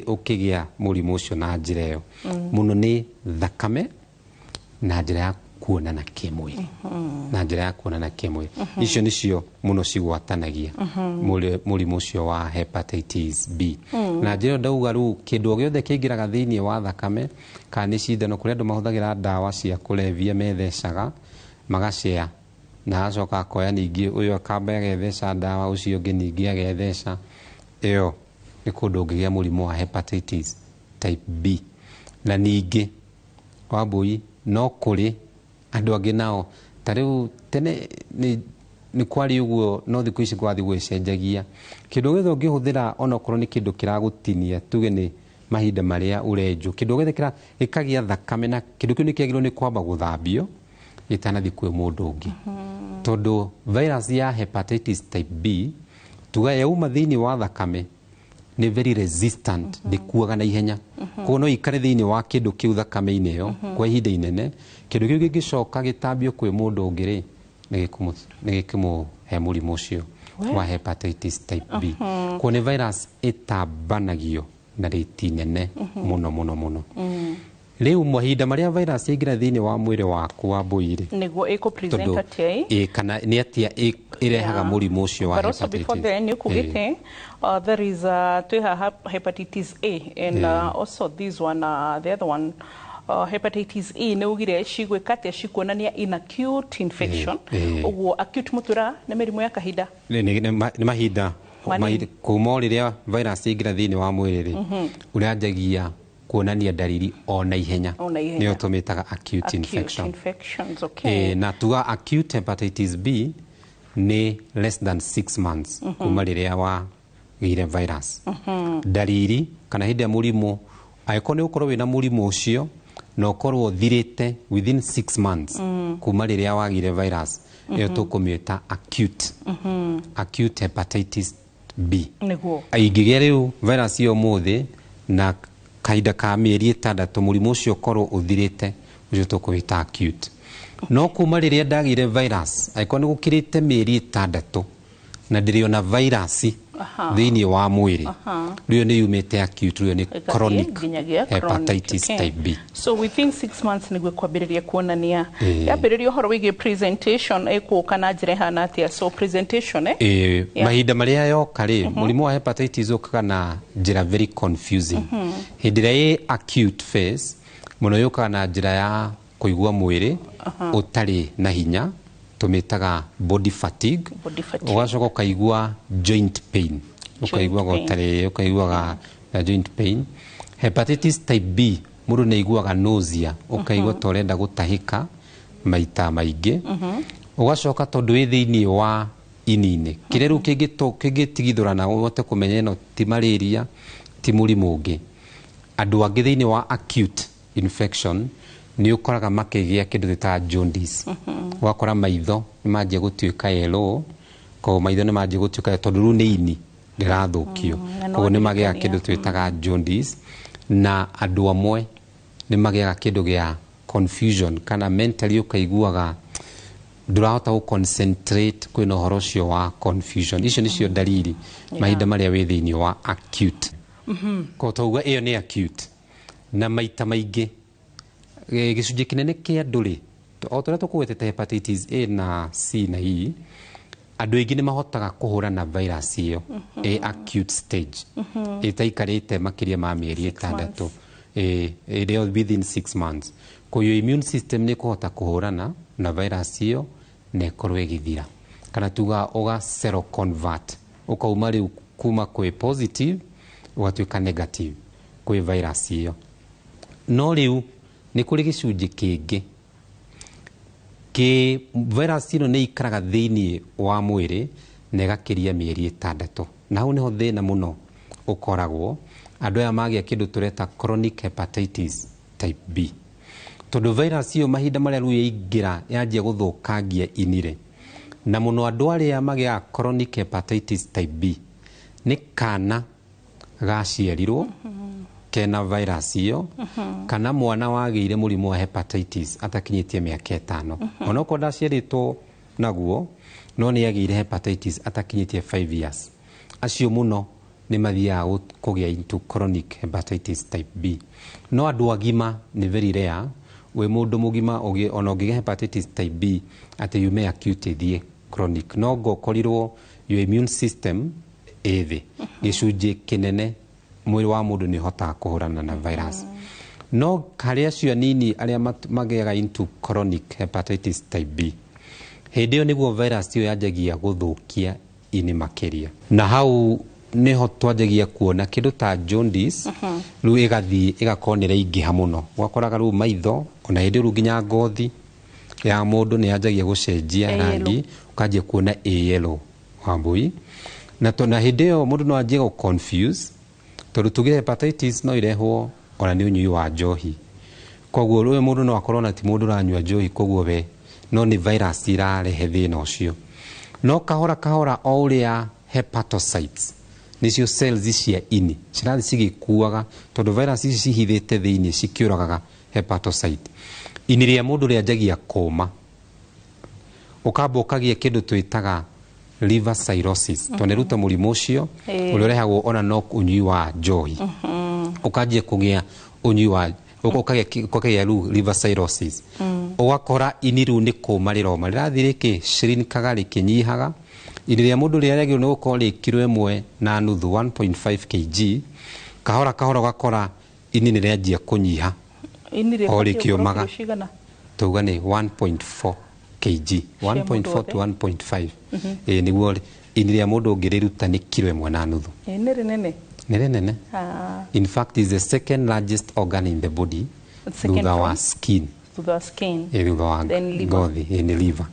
ũkĩgĩa mũrimũ ũcio na njĩra ĩyo. Mũno nĩ thakame na njĩra ya kuonana kĩmwĩrĩ, na njĩra ya kuonana kĩmwĩrĩ. Icio nĩcio mũno cigwatanagia mũrimũ ũcio wa hepatitis B. Na njĩra ĩyo ndauga, rĩu kĩndũ o gĩothe kĩingĩraga thĩinĩ wa thakame, kana nĩ cindano, kũrĩ andũ mahũthagĩra ndawa cia kũrebia, methecaga magacea, na agacoka akoya ningĩ ũyũ akamba agetheca ndawa, ũcio ũngĩ ningĩ agetheca, ĩyo nĩ kũndũ ũngĩgĩa mũrimũ wa hepatitis type B. Na ningĩ, Wambui, no kũrĩ andũ angĩ nao, ta rĩu tene nĩ kwarĩ ũguo, no thikũ ici gwathiĩ gũgĩcenjagia. Kĩndũ gĩothe ũngĩhũthĩra, onokorwo nĩ kĩndũ kĩragũtinia, tuge nĩ mahinda marĩa ũrenjwo, kĩndũ gĩothe gĩkagĩa thakame na kĩndũ kĩu nĩ kĩagĩrĩirwo nĩ kwamba gũthambio gĩtanathiĩ kwĩ mũndũ ũngĩ, tondũ virus ya hepatitis type B, tuga yauma thĩinĩ wa thakame, nĩ very resistant, ndĩkuaga na ihenya. Koguo no ikare thĩinĩ wa kĩndũ kĩu thakame-inĩ ĩyo kwa ihinda inene. Kĩndũ kĩu gĩngĩcoka gĩtambio kwĩ mũndũ ũngĩ rĩ, nĩ gĩkũmũhe mũrimũ ũcio wa hepatitis type B. Koguo nĩ virus ĩtambanagio na rĩti nene mũno mũno mũno. Rĩu mahinda marĩa virus yaingĩra thĩinĩ wa mwĩrĩ waku wa mbũi rĩ, Nĩguo ĩkũ present tondũ atĩa? Kana nĩ atĩa ĩrehaga mũrimũ ũcio wa But also before hepatitis? Then nĩ there is twĩ haha hepatitis A and also this one, the other one, hepatitis E, nĩ ugire cigwĩka atĩa? Cikuonania in acute infection. Ũguo acute mũtwĩra nĩ mĩrimũ ya kahinda Nĩ mahinda manini. Kuma o rĩrĩa virus yaingĩra thĩinĩ wa mwĩrĩ rĩ, ũranjagia kuonania ndariri o na ihenya. O na ihenya. Nĩyo tũmĩtaga acute Acute infection. Infections, okay. Na tuga acute hepatitis B nĩ less than 6 months kuma rĩrĩa wagĩire virus. Ndariri kana hĩndĩ ya mũrimũ, angĩkorwo nĩ ũkorwo wĩna mũrimũ ũcio na ũkorwo ũthirĩte within 6 months kuma rĩrĩa wagĩire virus ĩyo, tũkũmĩta acute hepatitis B. Ingĩgĩa rĩu virus ĩyo ũmũthĩ na kahinda ka mĩeri 6 mũrimũ ũcio ũkorwo ũthirĩte, ũcio tũkũwĩta acute. No kuma rĩrĩa ndagĩire virus, angĩkorwo nĩ gũkĩrĩte mĩeri 6 na ndĩrĩ ona virus thĩinĩ wa mwĩrĩ, rĩu nĩ yumĩte acute, rĩu nĩ Ĩgathiĩ chronic nginyagia chronic, hepatitis type B. So within 6 months nĩguo kwambĩrĩria kuonania. Yambĩrĩria ũhoro wĩgiĩ presentation, ĩkũũka na njĩra ĩhana atĩa? So presentation, eh? Mahinda marĩa yoka rĩ, mũrimũ wa hepatitis ũkaga na njĩra very confusing. Hĩndĩ ĩrĩa ĩ acute phase mũno, yũkaga na njĩra ya kũigua mwĩrĩ ũtarĩ na hinya, tũmĩtaga body fatigue. Body fatigue. Ũgacoka ũkaigua joint pain, ũkaiguaga pain. Ũtarĩ ũkaiguaga na joint pain. Hepatitis type B, mũndũ nĩ aiguaga nausea, ũkaigua ta ũrenda gũtahĩka maita maingĩ. Ũgacoka tondũ wĩ thĩinĩ wa ini-inĩ, kĩrĩa rĩu kĩngĩtigithũrana ũhote kũmenya ĩno ti malaria, ti mũrimũ ũngĩ, andũ angĩ thĩinĩ wa acute infection nĩ ũkoraga makĩgĩa kĩndũ gĩtaga jaundice. Ũgakora maitho nĩ manjia gũtuĩka yellow, koguo maitho nĩ manjia gũtuĩka, tondũ rĩu nĩ ini rĩrathũkio. Na no Koguo nĩ magĩaga ndirikania. kĩndũ twĩtaga jaundice, na andũ amwe nĩ magĩaga kĩndũ gĩa Confusion kana mentally ũkaiguaga ndũrahota gũ concentrate, kwĩna ũhoro ũcio wa confusion. Icio nĩcio ndariri mahinda marĩa wĩ thĩinĩ wa acute. Ko tauga ĩyo nĩ acute, na maita maingĩ gĩcunjĩ kĩnene kĩa andũ rĩ, o ta ũrĩa tũkũgwetete hepatitis A na C na E, andũ aingĩ nĩ mahotaga kũhũrana virus ĩyo ĩ acute stage, ĩtaikarĩte makĩria ma mĩeri 6, ĩrĩa within 6 months. Koguo immune system nĩ ĩkũhota kũhũrana na virus ĩyo na ĩkorwo ĩgĩthira, kana tuga ũga seroconvert, ũkauma rĩu kuma kwĩ positive ũgatuĩka negative kwĩ virus ĩyo. No rĩu nĩ kũrĩ gĩcunjĩ kĩngĩ kĩ virus ĩno nĩ ikaraga thĩinĩ wa mwĩrĩ na ĩgakĩria mĩeri 6, na hau nĩho thĩna mũno ũkoragwo. Andũ aya magĩa kĩndũ tũreta chronic hepatitis type B, tondũ virus ĩyo mahinda marĩa rĩu yaingĩra yanjia gũthũkangia ini-rĩ, na mũno andũ arĩa magĩaga chronic hepatitis type B nĩ kana gaciarirwo kena virus ĩyo, kana mwana wagĩire mũrimũ wa hepatitis atakinyĩtie mĩaka 5. Onokorwo ndaciarĩtwo naguo, no nĩ agĩire hepatitis atakinyĩtie 5 years, acio mũno nĩ mathiaga kũgĩa into chronic hepatitis type B. No andũ agima nĩ very rare, wĩ mũndũ mũgima ona ũngĩgĩa hepatitis type B atĩ yume acute ĩthiĩ chronic, no ngokorirwo your immune system ĩ thĩ. Gĩcunjĩ kĩnene mwĩrĩ wa mũndũ nĩ ũhotaga kũhũrana na virus, no harĩ acio anini arĩa magĩaga into chronic hepatitis type B, hĩndĩ ĩyo nĩguo virus ĩyo yanjagia gũthũkia ini makĩria, na hau nĩho twanjagia kuona kĩndũ ta jaundice. Rĩu ĩgathiĩ ĩgakorwo nĩ ĩraingĩha mũno, ũgakoraga rĩu maitho, ona hĩndĩ ĩyo rĩu nginya ngothi ya mũndũ nĩ yanjagia gũcenjia Ĩ rangi, ũkanjia kuona ĩ yellow, Wambui. Na na hĩndĩ ĩyo mũndũ no anjie gũ confuse, tondũ tugire hepatitis no irehwo ona nĩ ũnyui wa njohi. Koguo rĩu mũndũ no akorwo na ti mũndũ ũranyua njohi, koguo we no nĩ virus irarehe thĩna ũcio. No kahora kahora, o ũrĩa hepatocytes, nĩcio cells cia ini, cirathiĩ cigĩkuaga, tondũ virus ici cihithĩte thĩinĩ cikĩũragaga hepatocyte, ini rĩa mũndũ rĩanjagia kũma, ũkamba ũkagĩa kĩndũ twĩtaga liver cirrhosis, tondũ nĩruta mũrimũ ũcio ũrĩa ũrehagwo ona no ũnyui wa njohi. Ũkanjia kũgĩa ũnyui wa ũkagĩa rĩu liver cirrhosis, ũgakora ini rĩu nĩ kũma rĩroma, rĩrathiĩ rĩkĩ shrinkaga, rĩkĩnyihaga. Ini rĩa mũndũ rĩrĩa rĩagĩrĩirwo nĩ gũkorwo rĩ kiro 1.5, 1.5 kg, kahora kahora ũgakora ini nĩ rĩanjia kũnyiha. Ini O rĩbatiĩ gũkorwo rĩkĩũmaga. kiro cigana? Tauga nĩ 1.4 kg, 1.4 to 1.5. Ĩĩ, nĩguo ini rĩa mũndũ ũngĩrĩruta nĩ kiro 1.5. Ĩ nĩ rĩnene. Nĩ rĩnene. Ah. In fact, is the second largest organ in the body, Second thutha wa from? skin. Thutha wa skin. Ĩ, thutha wa Then liver. ngothi. Ĩ, nĩ liver.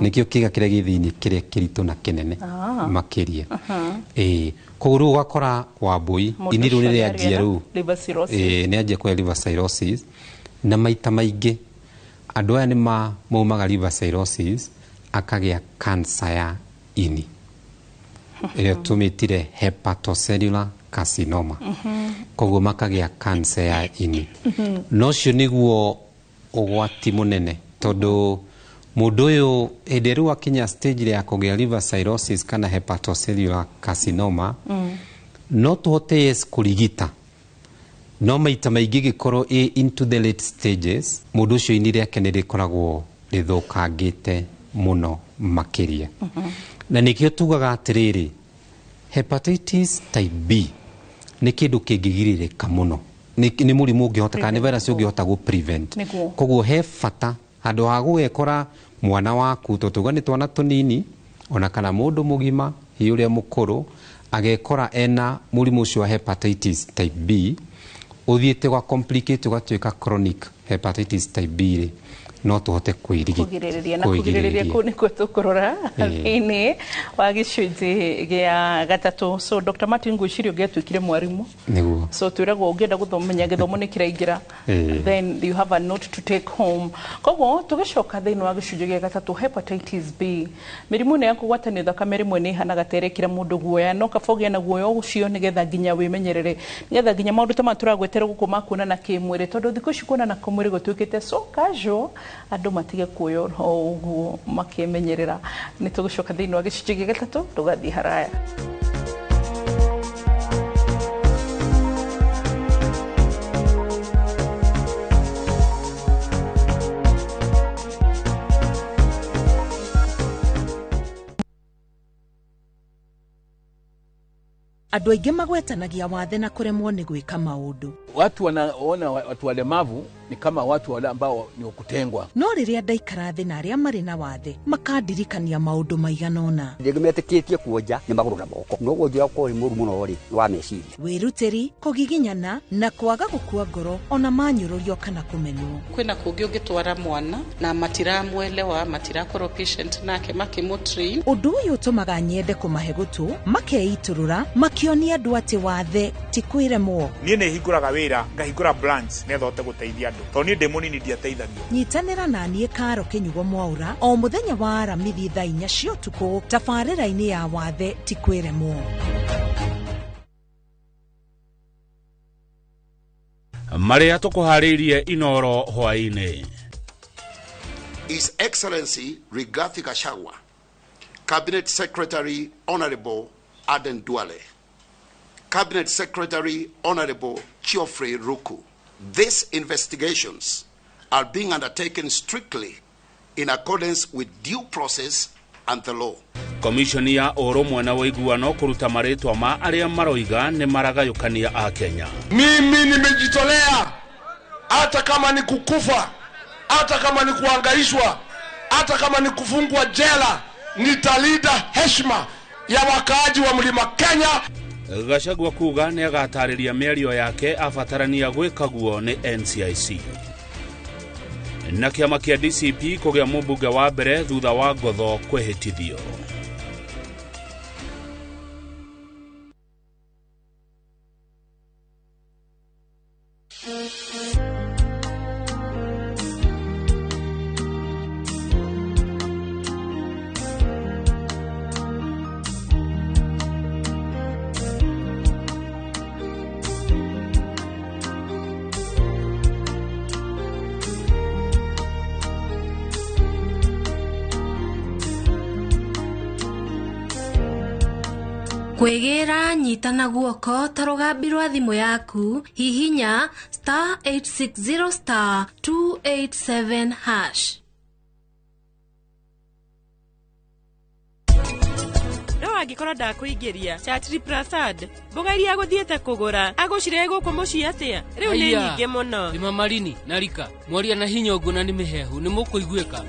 Nĩkĩo kĩga kĩrĩa gĩ thĩinĩ kĩrĩa kĩritũ na kĩnene makĩria. Ĩ, koguo rĩu ũgakora, Wambui, Mũndũ ini rĩu ũcio nĩ rĩanjia nĩarĩa rĩu liver cirrhosis. Ĩ, nĩ anjia kũgĩa liver cirrhosis, na maita maingĩ andũ aya nĩ maumaga liver cirrhosis akagĩa cancer ya ini ĩrĩa tũmĩtire hepatocellular carcinoma. Koguo makagĩa cancer ya ini. Na ũcio nĩguo ũgwati mũnene, tondũ mũndũ ũyũ hĩndĩ ĩrĩa rĩu akinya stage ya kũgĩa liver cirrhosis kana hepatocellular carcinoma, no tũhote, yes, kũrigita, no maita maingĩ gĩkorwo ĩ into the late stages, mũndũ ũcio ini rĩake nĩ rĩkoragwo rĩthũkangĩte mũno makĩria. Na nĩkĩo tugaga atĩrĩrĩ, hepatitis type B nĩ kĩndũ kĩngĩgirĩrĩka mũno, nĩ mũrimũ ũngĩhota kana nĩ virus ũngĩhota gũ prevent. Koguo he bata handũ ha gũgekora mwana waku, tondũ tuga nĩ twana tũnini ona kana mũndũ mũgima, hihi ũrĩa mũkũrũ, agekora ena mũrimũ ũcio wa hepatitis type B ũthiĩte gwa complicate ũgatuĩka chronic hepatitis type B rĩ, no tũhote kwĩrigita. Kũgirĩrĩria, na kũgirĩrĩria kũu nĩkuo tũkũrora thĩinĩ wa gĩcunjĩ gĩa gatatũ. So Dr. Martin, ngwĩciria ũngĩatuĩkire mwarimũ, Nĩguo. so twĩragwo ũngĩenda gũthomenya gĩthomo nĩ kĩraingĩra, then you have a note to take home. Koguo tũgĩcoka thĩinĩ wa gĩcunjĩ gĩa gatatũ, hepatitis B, mĩrimũ ĩno ya kũgwatanio thakame rĩmwe nĩ ĩhanaga ta ĩrekĩra mũndũ guoya, no kaba ũgĩe na guoya ũcio nĩgetha nginya wĩmenyerere, nĩgetha nginya maũndũ ta maya tũragwetera gũkũ ma kuonana kĩmwĩrĩ, tondũ thikũ ici kuonana kĩmwĩrĩ kĩmwĩrĩ gũtuĩkĩte so casual, andũ matige kuoywo o ũguo makĩmenyerera. Nĩ tũgũcoka thĩinĩ wa gĩcunjĩ gĩa gatatũ, ndũgathiĩ haraya. Andũ aingĩ magwetanagia wathe na kũremwo nĩ gwĩka maũndũ. Watu wanaona watu walemavu ni kama watu wale ambao ni wa kutengwa. No rĩrĩa ndaikara thĩ na arĩa marĩ na wathe makandirikania maũndũ maigana ũna. Rĩngĩ metĩkĩtie kuonja nĩ magũrũ na moko, no wonjia ũkorwo wĩ mũru mũno rĩ nĩ wa meciria. Wĩrutĩri, kũgiginyana na kwaga gũkua ngoro ona manyũrũrio kana kũmenwo. Kwĩna kũngĩ ũngĩtwara mwana na matiramwelewa, matirakorwo patient nake makĩmũtrain. Ũndũ ũyũ ũtũmaga nyende kũmahe gũtũ, makeitũrũra, makĩonia andũ atĩ wathe ti kwĩremwo. Niĩ nĩ hingũraga wĩra, ngahingũra branch nĩgetha hote gũteithia andũ, tondũ niĩ ndĩ mũnini ndiateithagio. Nyitanĩra na niĩ Karo Kĩnyugo Mwaura o mũthenya wa Aramithi thaa 4 cia ũtukũ tabarĩra-inĩ ya wathe ti kwĩremwo. Marĩa tũkũharĩirie Inoro hwaĩ-inĩ. His Excellency Rigathi Gachagua, Cabinet Secretary Honorable Aden Duale, Cabinet Secretary Honorable Geoffrey Ruku. These investigations are being undertaken strictly in accordance with due process and the law. Komishoni ya ũrũmwe na ũiguano kũruta marĩtwa ma arĩa maroiga nĩ maragayũkania a Kenya. Mimi nimejitolea, hata kama ni kukufa, hata kama ni kuangaishwa, hata kama ni kufungwa jela, nitalinda heshima ya wakaaji wa Mlima Kenya. Gachagua kuga nĩ agatarĩria mĩario yake abatarania gwĩkaguo nĩ NCIC. Na kĩama kĩa DCP kũgĩa mũmbunge wa mbere thutha wa ngotho kwĩhĩtithio. Kwĩgĩra nyitana guoko ta rũgambi rwa thimũ yaku, hihinya *860 *287#. No angĩkorwo ndakũingĩria Chatri Prasad, mboga iria agũthiĩte kũgũra agũcire gũkũ mũciĩ atĩa? Rĩu nĩ nyingĩ mũno. Nĩ Marini na Rika, mwaria na hinya ũguo na nĩ mĩhehu, nĩ mũkũiguĩka.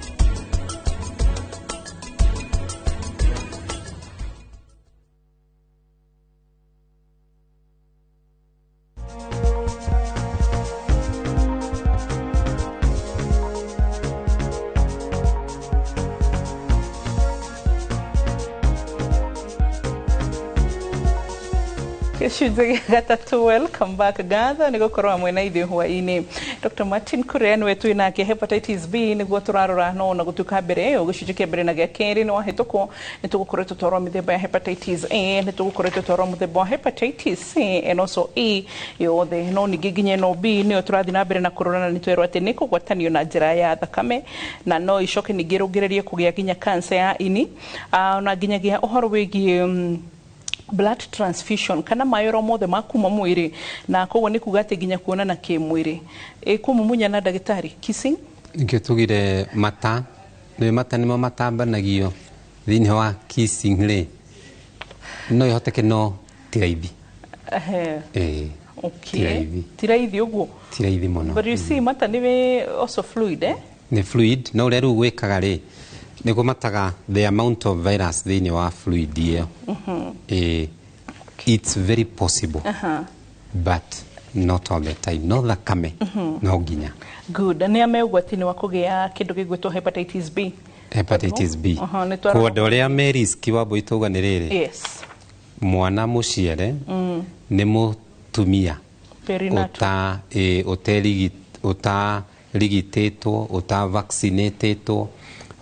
Gĩcunjĩ gĩa gatatũ, welcome back ngatho nĩ gũkorwo hamwe na ithuĩ hwaĩ-inĩ. Dr. Martin Kuria nĩwe twĩ nake, hepatitis B nĩguo tũrarora, no ona gũtuĩka mbere ĩyo gĩcunjĩ kĩa mbere na gĩa kerĩ nĩ wahĩtũkwo, nĩ tũgũkorwo tũtwarwo mĩthemba ya hepatitis A, nĩ tũgũkorwo tũtwarwo mũthemba wa hepatitis C and also E yothe, no ningĩ nginya ĩno B nĩyo tũrathiĩ na mbere na kũrora, na nĩ twerwo atĩ nĩ kũgwatanio na njĩra ya thakame na no icoke ningĩ ĩrũngĩrĩrie kũgĩa nginya cancer ya ini, na nginyagia ũhoro wĩgiĩ blood transfusion kana mayoro mothe ma kuma mwĩrĩ, na koguo nĩ kuga atĩ nginya kuonana kĩmwĩrĩ ĩkũmumunya na ndagĩtarĩ kissing. Nikĩo tugire mata nĩ mata nĩmo matambanagio thĩinĩ wa kissing rĩ, no ĩhoteke no ti raithi. Okay. Ti raithi ũguo, ti raithi mũno. But you see mata nĩ also fluid Nĩ fluid, no ũrĩa rĩu gwĩkaga rĩ nĩ kũmataga the amount of virus thĩinĩ wa fluid ĩyo. It's very possible. But not all the time. No thakame, no nginya. Good. Nĩ ame ũgwati-inĩ wa kũgĩa kĩndũ gĩgwĩtwo hepatitis B. Hepatitis B. Kwa andũ arĩa me risk wa mbũi tauga nĩ rĩrĩ. Yes. Mwana mũciare nĩ mũtumia ũtarigitĩtwo, ũtavaccinatĩtwo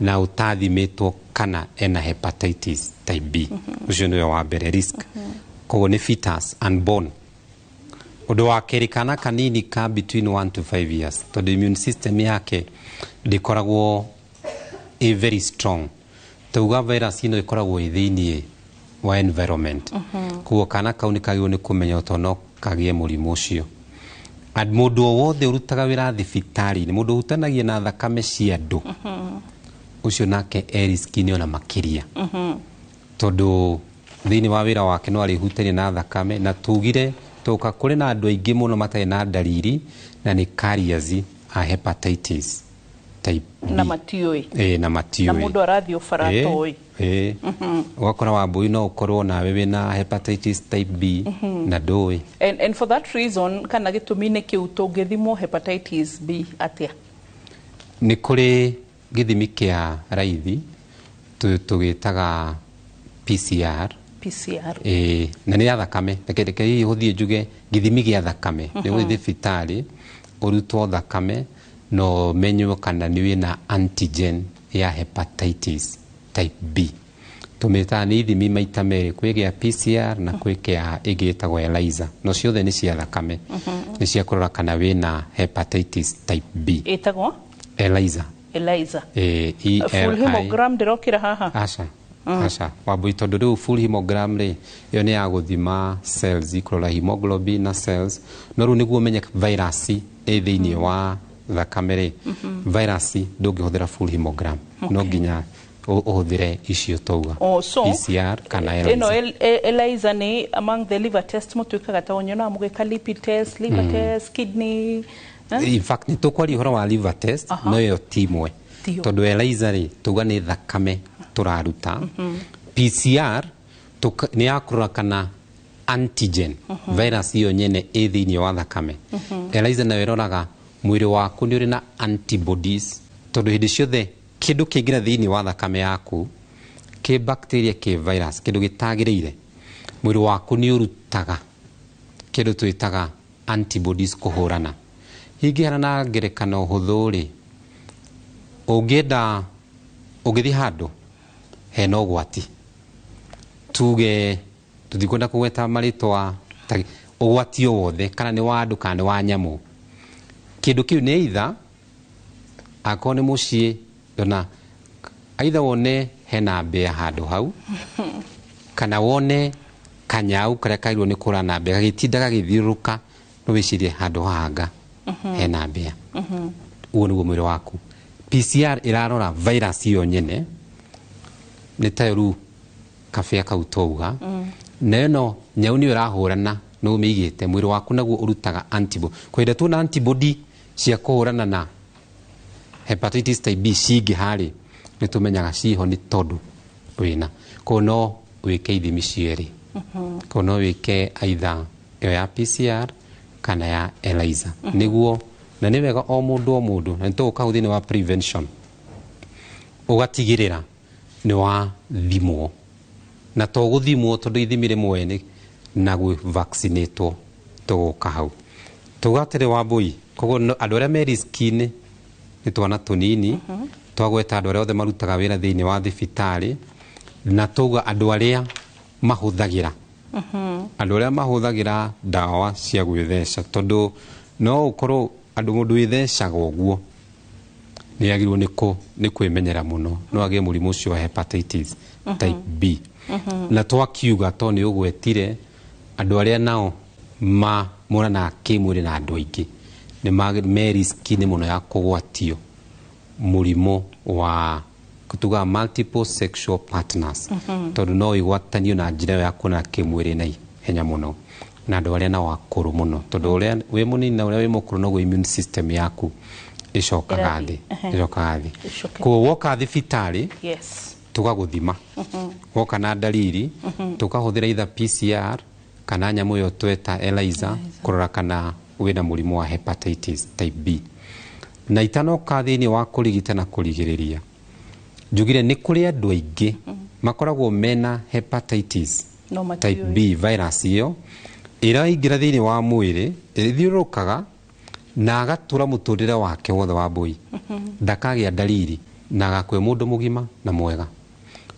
na ũtathimĩtwo kana ena hepatitis type B. Ũcio nĩwe wa mbere risk. Koguo nĩ fetus unborn. Ũndũ wa kerĩ, kana kanini ka between 1 to 5 years, tondũ immune system yake ndĩkoragwo ĩ very strong, tauga virus ĩno ĩkoragwo ĩ thĩiniĩ wa environment. Koguo kana kau nĩ kagĩrĩirwo nĩ kũmenya tondũ no kagĩe mũrimũ ũcio. And mũndũ o wothe ũrutaga wĩra thibitarĩ-inĩ, mũndũ ũhutanagia na thakame cia andũ, ũcio nake e risk-inĩ ona makĩria, tondũ thĩinĩ wa wĩra wake no arĩhutania na thakame. Na tugire tũka kũrĩ na andũ aingĩ mũno matarĩ na ndariri na nĩ carriers a hepatitis type B. Na matiũĩ. Ĩĩ, na matiũĩ. Na mũndũ arathiĩ ũbara atoĩ. Ĩĩ. Ũgakora Wambũi no ũkorwo nawe wĩna hepatitis type B na ndũĩ. And for that reason, kana gĩtũmi-inĩ kĩu, tũngĩthimwo hepatitis B atĩa? Nĩ kũrĩ gĩthimi kĩa raithi tũgĩtaga PCR. PCR. Ĩĩ, na nĩ ya thakame. Reke hihi hũthie njuge gĩthimi gĩa thakame. Nĩ gũthiĩ thibitarĩ ũrutwo thakame na ũmenywo kana nĩ wĩna antigen ya hepatitis type B. Tũmĩtaga nĩ ithimi maita merĩ, kwĩ gĩa PCR na kwĩ kĩa ĩngĩ ĩtagwo ELISA, no ciothe nĩ cia thakame. Nĩ cia kũrora kana wĩna hepatitis type B. Ĩtagwo ELISA. ELISA. Ĩĩ, E Full L I hemogram ndĩrokĩra haha. Aca. Aca Wambui, tondũ rĩu full hemogram rĩ, ĩyo nĩ ya gũthima cells, kũrora hemoglobin na cells. No rĩu nĩguo ũmenye virus ĩ thĩiniĩ wa thakame rĩ, virus ndũngĩhũthĩra full hemogram, no nginya ũhũthĩre icio twauga. Oh, so, PCR kana ĩno ELISA. ELISA nĩ among the liver test mũtuĩkaga, ta nyonaga mũgĩka lipid test, liver test, kidney, eh? In fact, nĩ tũkwaria ũhoro wa liver test. No ĩyo ti imwe. Tiyo. Tondũ ELISA rĩ, tuga nĩ thakame tũraruta. PCR nĩ ya kũrora kana antigen, virus ĩyo nyene ĩ thĩiniĩ wa thakame. ELISA nayo ĩroraga mwĩrĩ waku nĩ ũrĩ na antibodies, tondũ hĩndĩ ciothe kĩndũ kĩngĩra thĩiniĩ wa thakame yaku, kĩ bacteria, kĩ virus, kĩndũ gĩtagĩrĩire, mwĩrĩ waku nĩ ũrutaga kĩndũ twĩtaga antibodies kũhũrana. Ingĩheana na ngerekano hũthũ rĩ, ũngĩenda ũngĩthiĩ handũ hena ũgwati, tuge tũtikwenda kũgweta marĩtwa, ũgwati o wothe, kana nĩ wa andũ kana nĩ wa nyamũ, kĩndũ kĩu nĩ either akorwo nĩ mũciĩ, ndona either wone hena mbĩa handũ hau, kana wone kanyau karĩa kagĩrĩirwo nĩ kũra na mbĩa gagĩtinda gagĩthiũrũrũka, no wĩcirie handũ hahanga hena mbĩa. Ũguo nĩguo mwĩrĩ waku. PCR ĩrarora virus ĩyo nyene, nĩ tayo rĩu kabĩa kau twauga. Nayo no nyau nĩyo ĩrahũrana nĩ ũmĩigĩte, mwĩrĩ waku naguo ũrutaga antibody. Kwa hĩndĩ tuona antibody cia kũhũrana na hepatitis type B cingĩha rĩ, nĩ tũmenyaga ciho nĩ tondũ wĩna. Koguo no wĩke ithimi cierĩ. Koguo no wĩke either ĩyo ya PCR kana ya ELISA. Nĩguo na nĩ wega o mũndũ o mũndũ, na nĩ tũgũka hau thĩinĩ wa prevention, ũgatigĩrĩra nĩ wathimwo. Na to gũthimwo, tondũ ithimi rĩmwe nĩ na gwĩ-vaccinatwo, tũgũka hau. Tuga atĩrĩ Wambũi, koguo andũ arĩa me risk-inĩ nĩ twana tũnini, twagweta andũ arĩa othe marutaga wĩra thĩinĩ wa thibitarĩ, na tuga andũ arĩa mahũthagĩra andũ arĩa mahũthagĩra ndawa cia gwĩtheca, tondũ no ũkorwo andũ mũndũ wĩthecaga ũguo nĩ agĩrĩirwo nĩ kwĩmenyera mũno, no agĩe mũrimũ ũcio wa hepatitis type B. Na twakiuga to nĩ ũgwetire andũ arĩa nao monanaga kĩmwĩrĩ na andũ aingĩ nĩ me risk-inĩ mũno ya kũgwatio mũrimũ wa tugaga multiple sexual partners, tondũ no ĩgwatanio na njĩra ĩyo ya kuonana kĩmwĩrĩ na ihenya mũno, na andũ arĩa nao akũrũ mũno, tondũ ũrĩa wĩ mũnini na ũrĩa wĩ mũkũrũ noguo immune system yaku ĩcokaga thĩ. Ĩcokaga thĩ. Ĩcoke. Koguo woka thibitarĩ, tũgagũthima. Woka na ndariri, tũkahũthĩra either PCR kana nyamũ ĩyo tweta ELISA kũrora kana wĩna mũrimũ wa hepatitis type B. Na itanoka thĩinĩ wa kũrigita na kũrigĩrĩria, njugire nĩ kũrĩ andũ aingĩ makoragwo mena hepatitis No type matiũĩ. B virus ĩyo ĩraingĩra thĩinĩ wa mwĩrĩ, ĩthiũrũrũkaga na agatũra mũtũrĩre wake wothe wa mbũi, ndakagĩa ndariri na agakua mũndũ mũgima na mwega.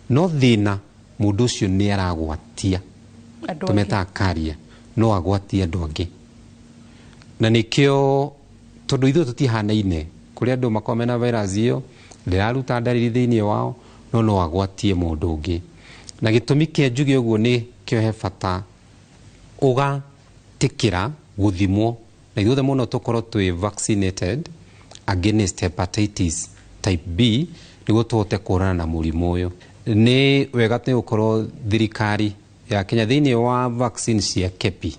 No thĩna mũndũ ũcio nĩ aragwatia, Andũ angĩ. tũmetaga carrier, no agwatie andũ angĩ. Na nĩkĩo tondũ ithuĩ tũtihanaine, kũrĩ andũ makoragwo mena virus ĩyo ndĩraruta ndariri thĩinĩ wao, no no agwatie mũndũ ũngĩ. Na gĩtũmi kĩa njuge ũguo nĩ kĩo he bata ũgatĩkĩra gũthimwo na ithuothe mũno tũkorwo twĩ vaccinated against hepatitis type B nĩguo tũhote kũhũrana na mũrimũ ũyũ. Nĩ wega nĩ gũkorwo thirikari ya Kenya thĩinĩ wa vaccine cia KEPI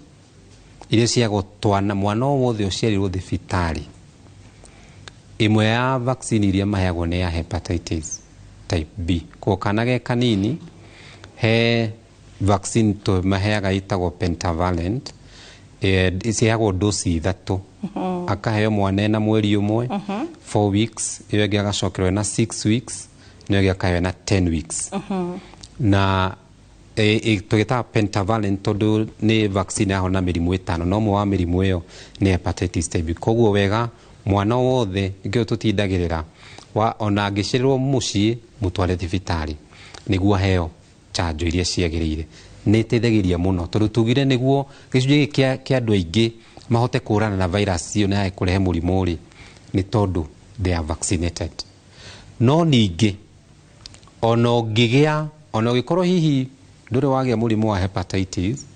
iria ciagwo twana, mwana o wothe ũciarirwo thibitarĩ, ĩmwe ya vaccine iria maheagwo nĩ ya hepatitis type B. Koguo kana ge kanini he vaccine tũmaheaga ĩtagwo pentavalent, ciheagwo dosi 3. Akaheo mwana ena mweri ũmwe, 4 weeks, ĩyo ĩngĩ agacokerwo ena 6 weeks, na ĩyo ĩngĩ akaheo ena 10 weeks. Na tũgĩtaga pentavalent tondũ nĩ vaccine yahona mĩrimũ 5, no ũmwe wa mĩrimũ ĩyo nĩ hepatitis type B. Koguo wega mwana wothe nĩkĩo tũtindagĩrĩra wa ona angĩcererwo mũciĩ mũtware thibitarĩ nĩguo aheo chanjo iria ciagĩrĩire. Nĩ ĩteithagĩrĩria mũno tondũ tugire nĩguo gĩcunjĩ gĩkĩ kĩa andũ aingĩ mahote kũhũrana na virus ĩyo na yae kũrehe mũrimũ rĩ, nĩ tondũ they are vaccinated. No ningĩ ona ũngĩgĩa, ona ũngĩkorwo hihi ndũrĩ wagĩa mũrimũ wa hepatitis,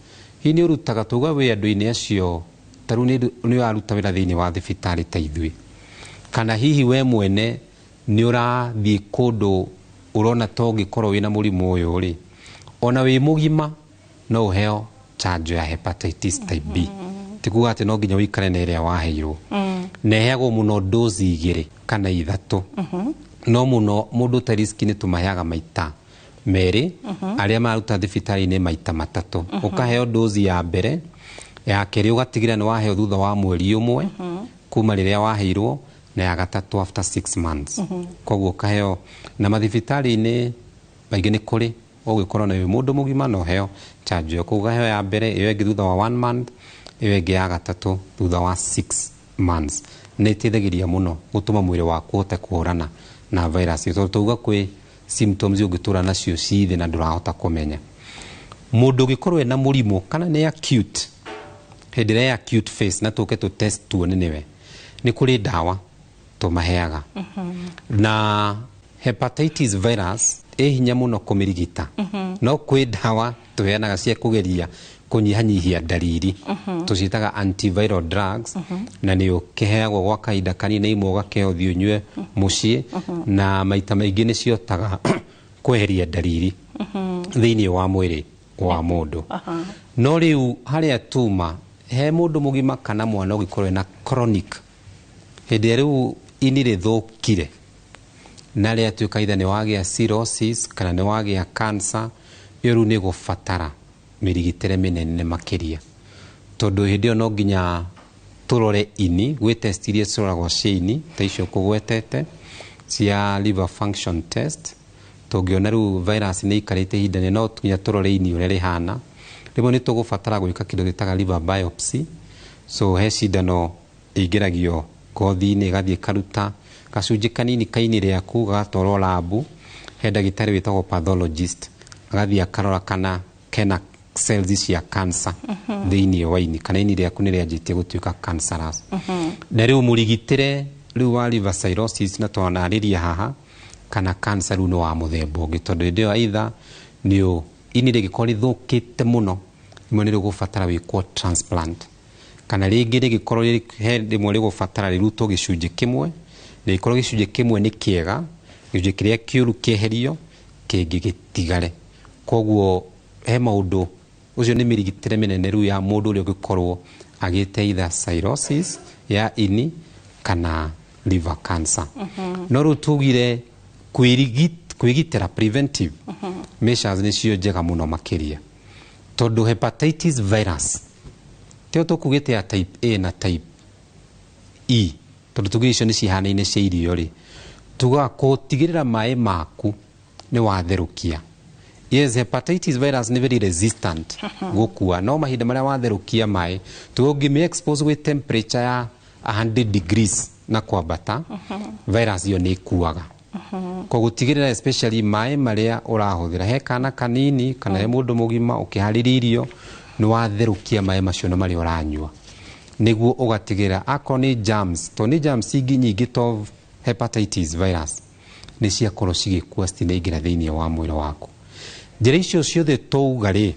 hihi nĩ ũrutaga tuga wĩ andũ-inĩ acio, ta rĩu nĩ ũraruta wĩra thĩinĩ wa thibitarĩ ta ithuĩ, kana hihi we mwene nĩ ũrathiĩ kũndũ ũrona ta ũngĩkorwo wĩna mũrimũ ũyũ rĩ, ona wĩ mũgima no ũheo chanjo ya hepatitis type B. Ti kuga atĩ no nginya ũikare na ĩrĩa waheirwo. Na ĩheagwo mũno dozi 2 kana 3. No mũno mũndũ ta risk nĩ tũmaheaga maita 2, arĩa maruta thibitarĩ-inĩ maita 3. Ũkaheo dozi ya mbere, ya kerĩ ũgatigĩrĩra nĩ waheo thutha wa mweri ũmwe kuma rĩrĩa waheirwo, na ya gatatũ after 6 months. Koguo ũkaheo na mathibitarĩ-inĩ maingĩ nĩ kũrĩ ũgĩkorwo na wĩ mũndũ mũgima no heo chanjo ĩyo. Koguo ũkaheo ya mbere, ĩyo ĩngĩ thutha wa 1 month, ĩyo ĩngĩ ya gatatũ thutha wa 6 months. Nĩ ĩteithagĩrĩria mũno gũtũma mwĩrĩ waku ũhote kũhũrana na virus ĩyo, tondũ tauga kwĩ symptoms ũngĩtũra nacio ci thĩ na ndũrahota kũmenya. Mũndũ ũngĩkorwo ena mũrimũ kana nĩ acute, hĩndĩ ĩrĩa acute phase, na tũke tũ test tuone nĩwe, nĩ kũrĩ ndawa tũmaheaga. Na hepatitis virus ĩ hinya mũno kũmĩrigita, no kwĩ ndawa tũheanaga cia kũgeria kũnyihanyihia ndariri, tũciĩtaga antiviral drugs, na nĩ ũkĩheagwo gwa kahinda kanini, imwe ũgakĩheo ũthiĩ ũnyue mũciĩ, na maita maingĩ nĩ cihotaga kweheria ndariri thĩinĩ wa mwĩrĩ wa mũndũ. No rĩu harĩa tuma he mũndũ mũgima kana mwana ũngĩkorwo ena chronic, hĩndĩ ĩrĩa rĩu ini rĩthũkire na rĩatuĩka either nĩ wagĩa cirrhosis kana nĩ wagĩa cancer, ĩyo rĩu nĩ gũbatara mĩrigitĩre mĩnene makĩria, tondũ hĩndĩ ĩyo no nginya tũrore ini, gwĩ test iria ciroragwo cia ini ta icio kũgwetete cia liver function test. Tũngĩona rĩu virus nĩ ikarĩte ihinda inene, no nginya tũrore ini ũrĩa rĩhana. Rĩmwe nĩ tũgũbatara gwĩka kĩndũ gĩtaga liver biopsy. So he cindano ĩingĩragio ngothi-inĩ ĩgathiĩ ĩkaruta gacunjĩ kanini ka ini rĩaku gagatwarwo labu, he ndagĩtarĩ wĩtagwo pathologist agathiĩ akarora kana kena cells cia cancer thĩinĩ wa ini, kana ini rĩaku nĩ rĩanjĩtie gũtuĩka cancerous. Na rĩu mũrigitĩre rĩu wa liver cirrhosis na twanarĩria haha, kana cancer rĩu nĩ wa mũthemba ũngĩ, tondũ hĩndĩ ĩyo either nĩ ini rĩngĩkorwo rĩthũkĩte mũno, rĩmwe nĩ rĩgũbatara wĩkwo transplant, kana rĩngĩ rĩngĩkorwo he rĩmwe rĩgũbatara rĩrutwo gĩcunjĩ kĩmwe, rĩngĩkorwo gĩcunjĩ kĩmwe nĩ kĩega, gĩcunjĩ kĩrĩa kĩũru kĩeherio, kĩngĩ gĩtigare. Koguo he maũndũ, ũcio nĩ mĩrigitĩre mĩnene rĩu ya mũndũ ũrĩa ũngĩkorwo agĩte either cirrhosis ya ini kana liver cancer. No rĩu tugire kwĩgitĩra preventive measures nĩcio njega mũno makĩria, tondũ hepatitis virus tio tũkugĩte ya type A na type E, tondũ tugire icio nĩ cihanaine cia irio rĩ, tugaga gũtigĩrĩra maĩ maku nĩ watherũkia. Yes, hepatitis virus nĩ very resistant gũkua, no mahinda marĩa watherũkia maĩ, tuga ũngĩmĩ expose gwĩ temperature ya 100 degrees na kwambata, virus ĩyo nĩ ĩkuaga. Koguo tigĩrĩra especially maĩ marĩa ũrahũthĩra, he kana kanini kana he mũndũ mũgima ũkĩharĩria irio, nĩ watherũkia maĩ macio na marĩa ũranyua. Nĩguo ũgatigĩrĩra akorwo nĩ germs, tondũ nĩ germs ingĩ nyingĩ to hepatitis virus, nĩ ciakorwo cigĩkua, citinaingĩra thĩinĩ wa mwĩrĩ waku. Njĩra icio ciothe twauga rĩ,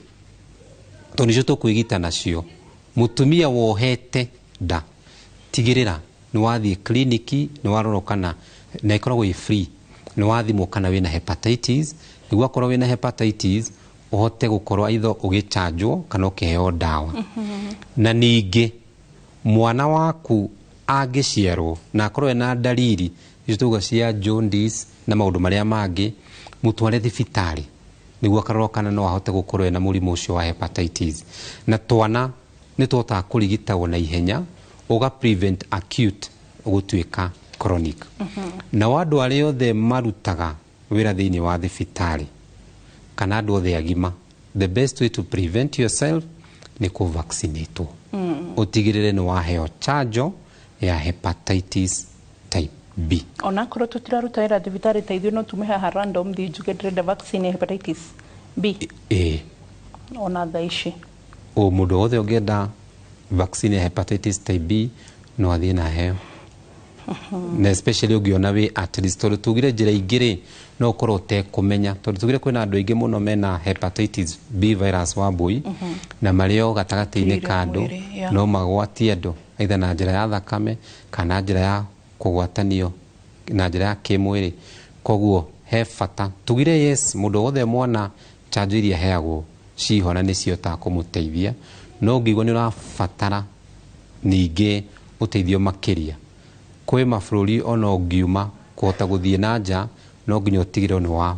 tondũ nĩcio tũkwĩgita nacio, mũtumia wohete nda, tigĩrĩra nĩ wathiĩ kliniki, nĩ warorwo kana, na ĩkoragwo ĩ free, nĩ wathimwo kana wĩna hepatitis, nĩguo akorwo wĩna hepatitis ũhote gũkorwo either ũgĩchanjwo kana ũkĩheo ndawa. Na ningĩ mwana waku angĩciarwo na akorwo ena ndariri icio tauga cia jaundice na maũndũ marĩa mangĩ, mũtware thibitarĩ nĩguo akarorwo kana no ahote gũkorwo ena mũrimũ ũcio wa hepatitis. Na twana nĩ tũhotaga kũrigitagwo na ihenya, ũga prevent acute gũtuĩka chronic. Nao andũ arĩa othe marutaga wĩra thĩinĩ wa thibitarĩ kana andũ othe agima, the best way to prevent yourself nĩ kũ-vaccinatwo. Ũtigĩrĩre nĩ waheo chanjo ya hepatitis type B. Onakorwo tũtiraruta wĩra thibitarĩ ta ithuĩ, no tume haha random thiĩ njuge ndĩrenda vaccine ya hepatitis B? Ĩĩ. Ona thaa ici? O mũndũ wothe ũngĩenda vaccine ya hepatitis type B no athiĩ na aheo, na especially ũngĩona wĩ at risk, tondũ tugire njĩra ingĩ rĩ, no ũkorwo ũtekũmenya, tondũ tugire kwĩna andũ aingĩ mũno mena hepatitis B virus wa mbũi na marĩ o gatagatĩ-inĩ ka andũ, mwĩrĩ, yeah. No magwatie andũ either na njĩra ya thakame kana njĩra ya kũgwatanio na njĩra ya kĩmwĩrĩ. Koguo he bata tugire yes, mũndũ wothe mwana chanjo iria aheagwo ciho na nĩ cihotaga kũmũteithia, no ũngĩigua nĩ ũrabatara ningĩ ũteithio makĩria, kwĩ mabũrũri ona ũngiuma kũhota gũthiĩ na nja no nginya ũtigĩrĩre nĩ wa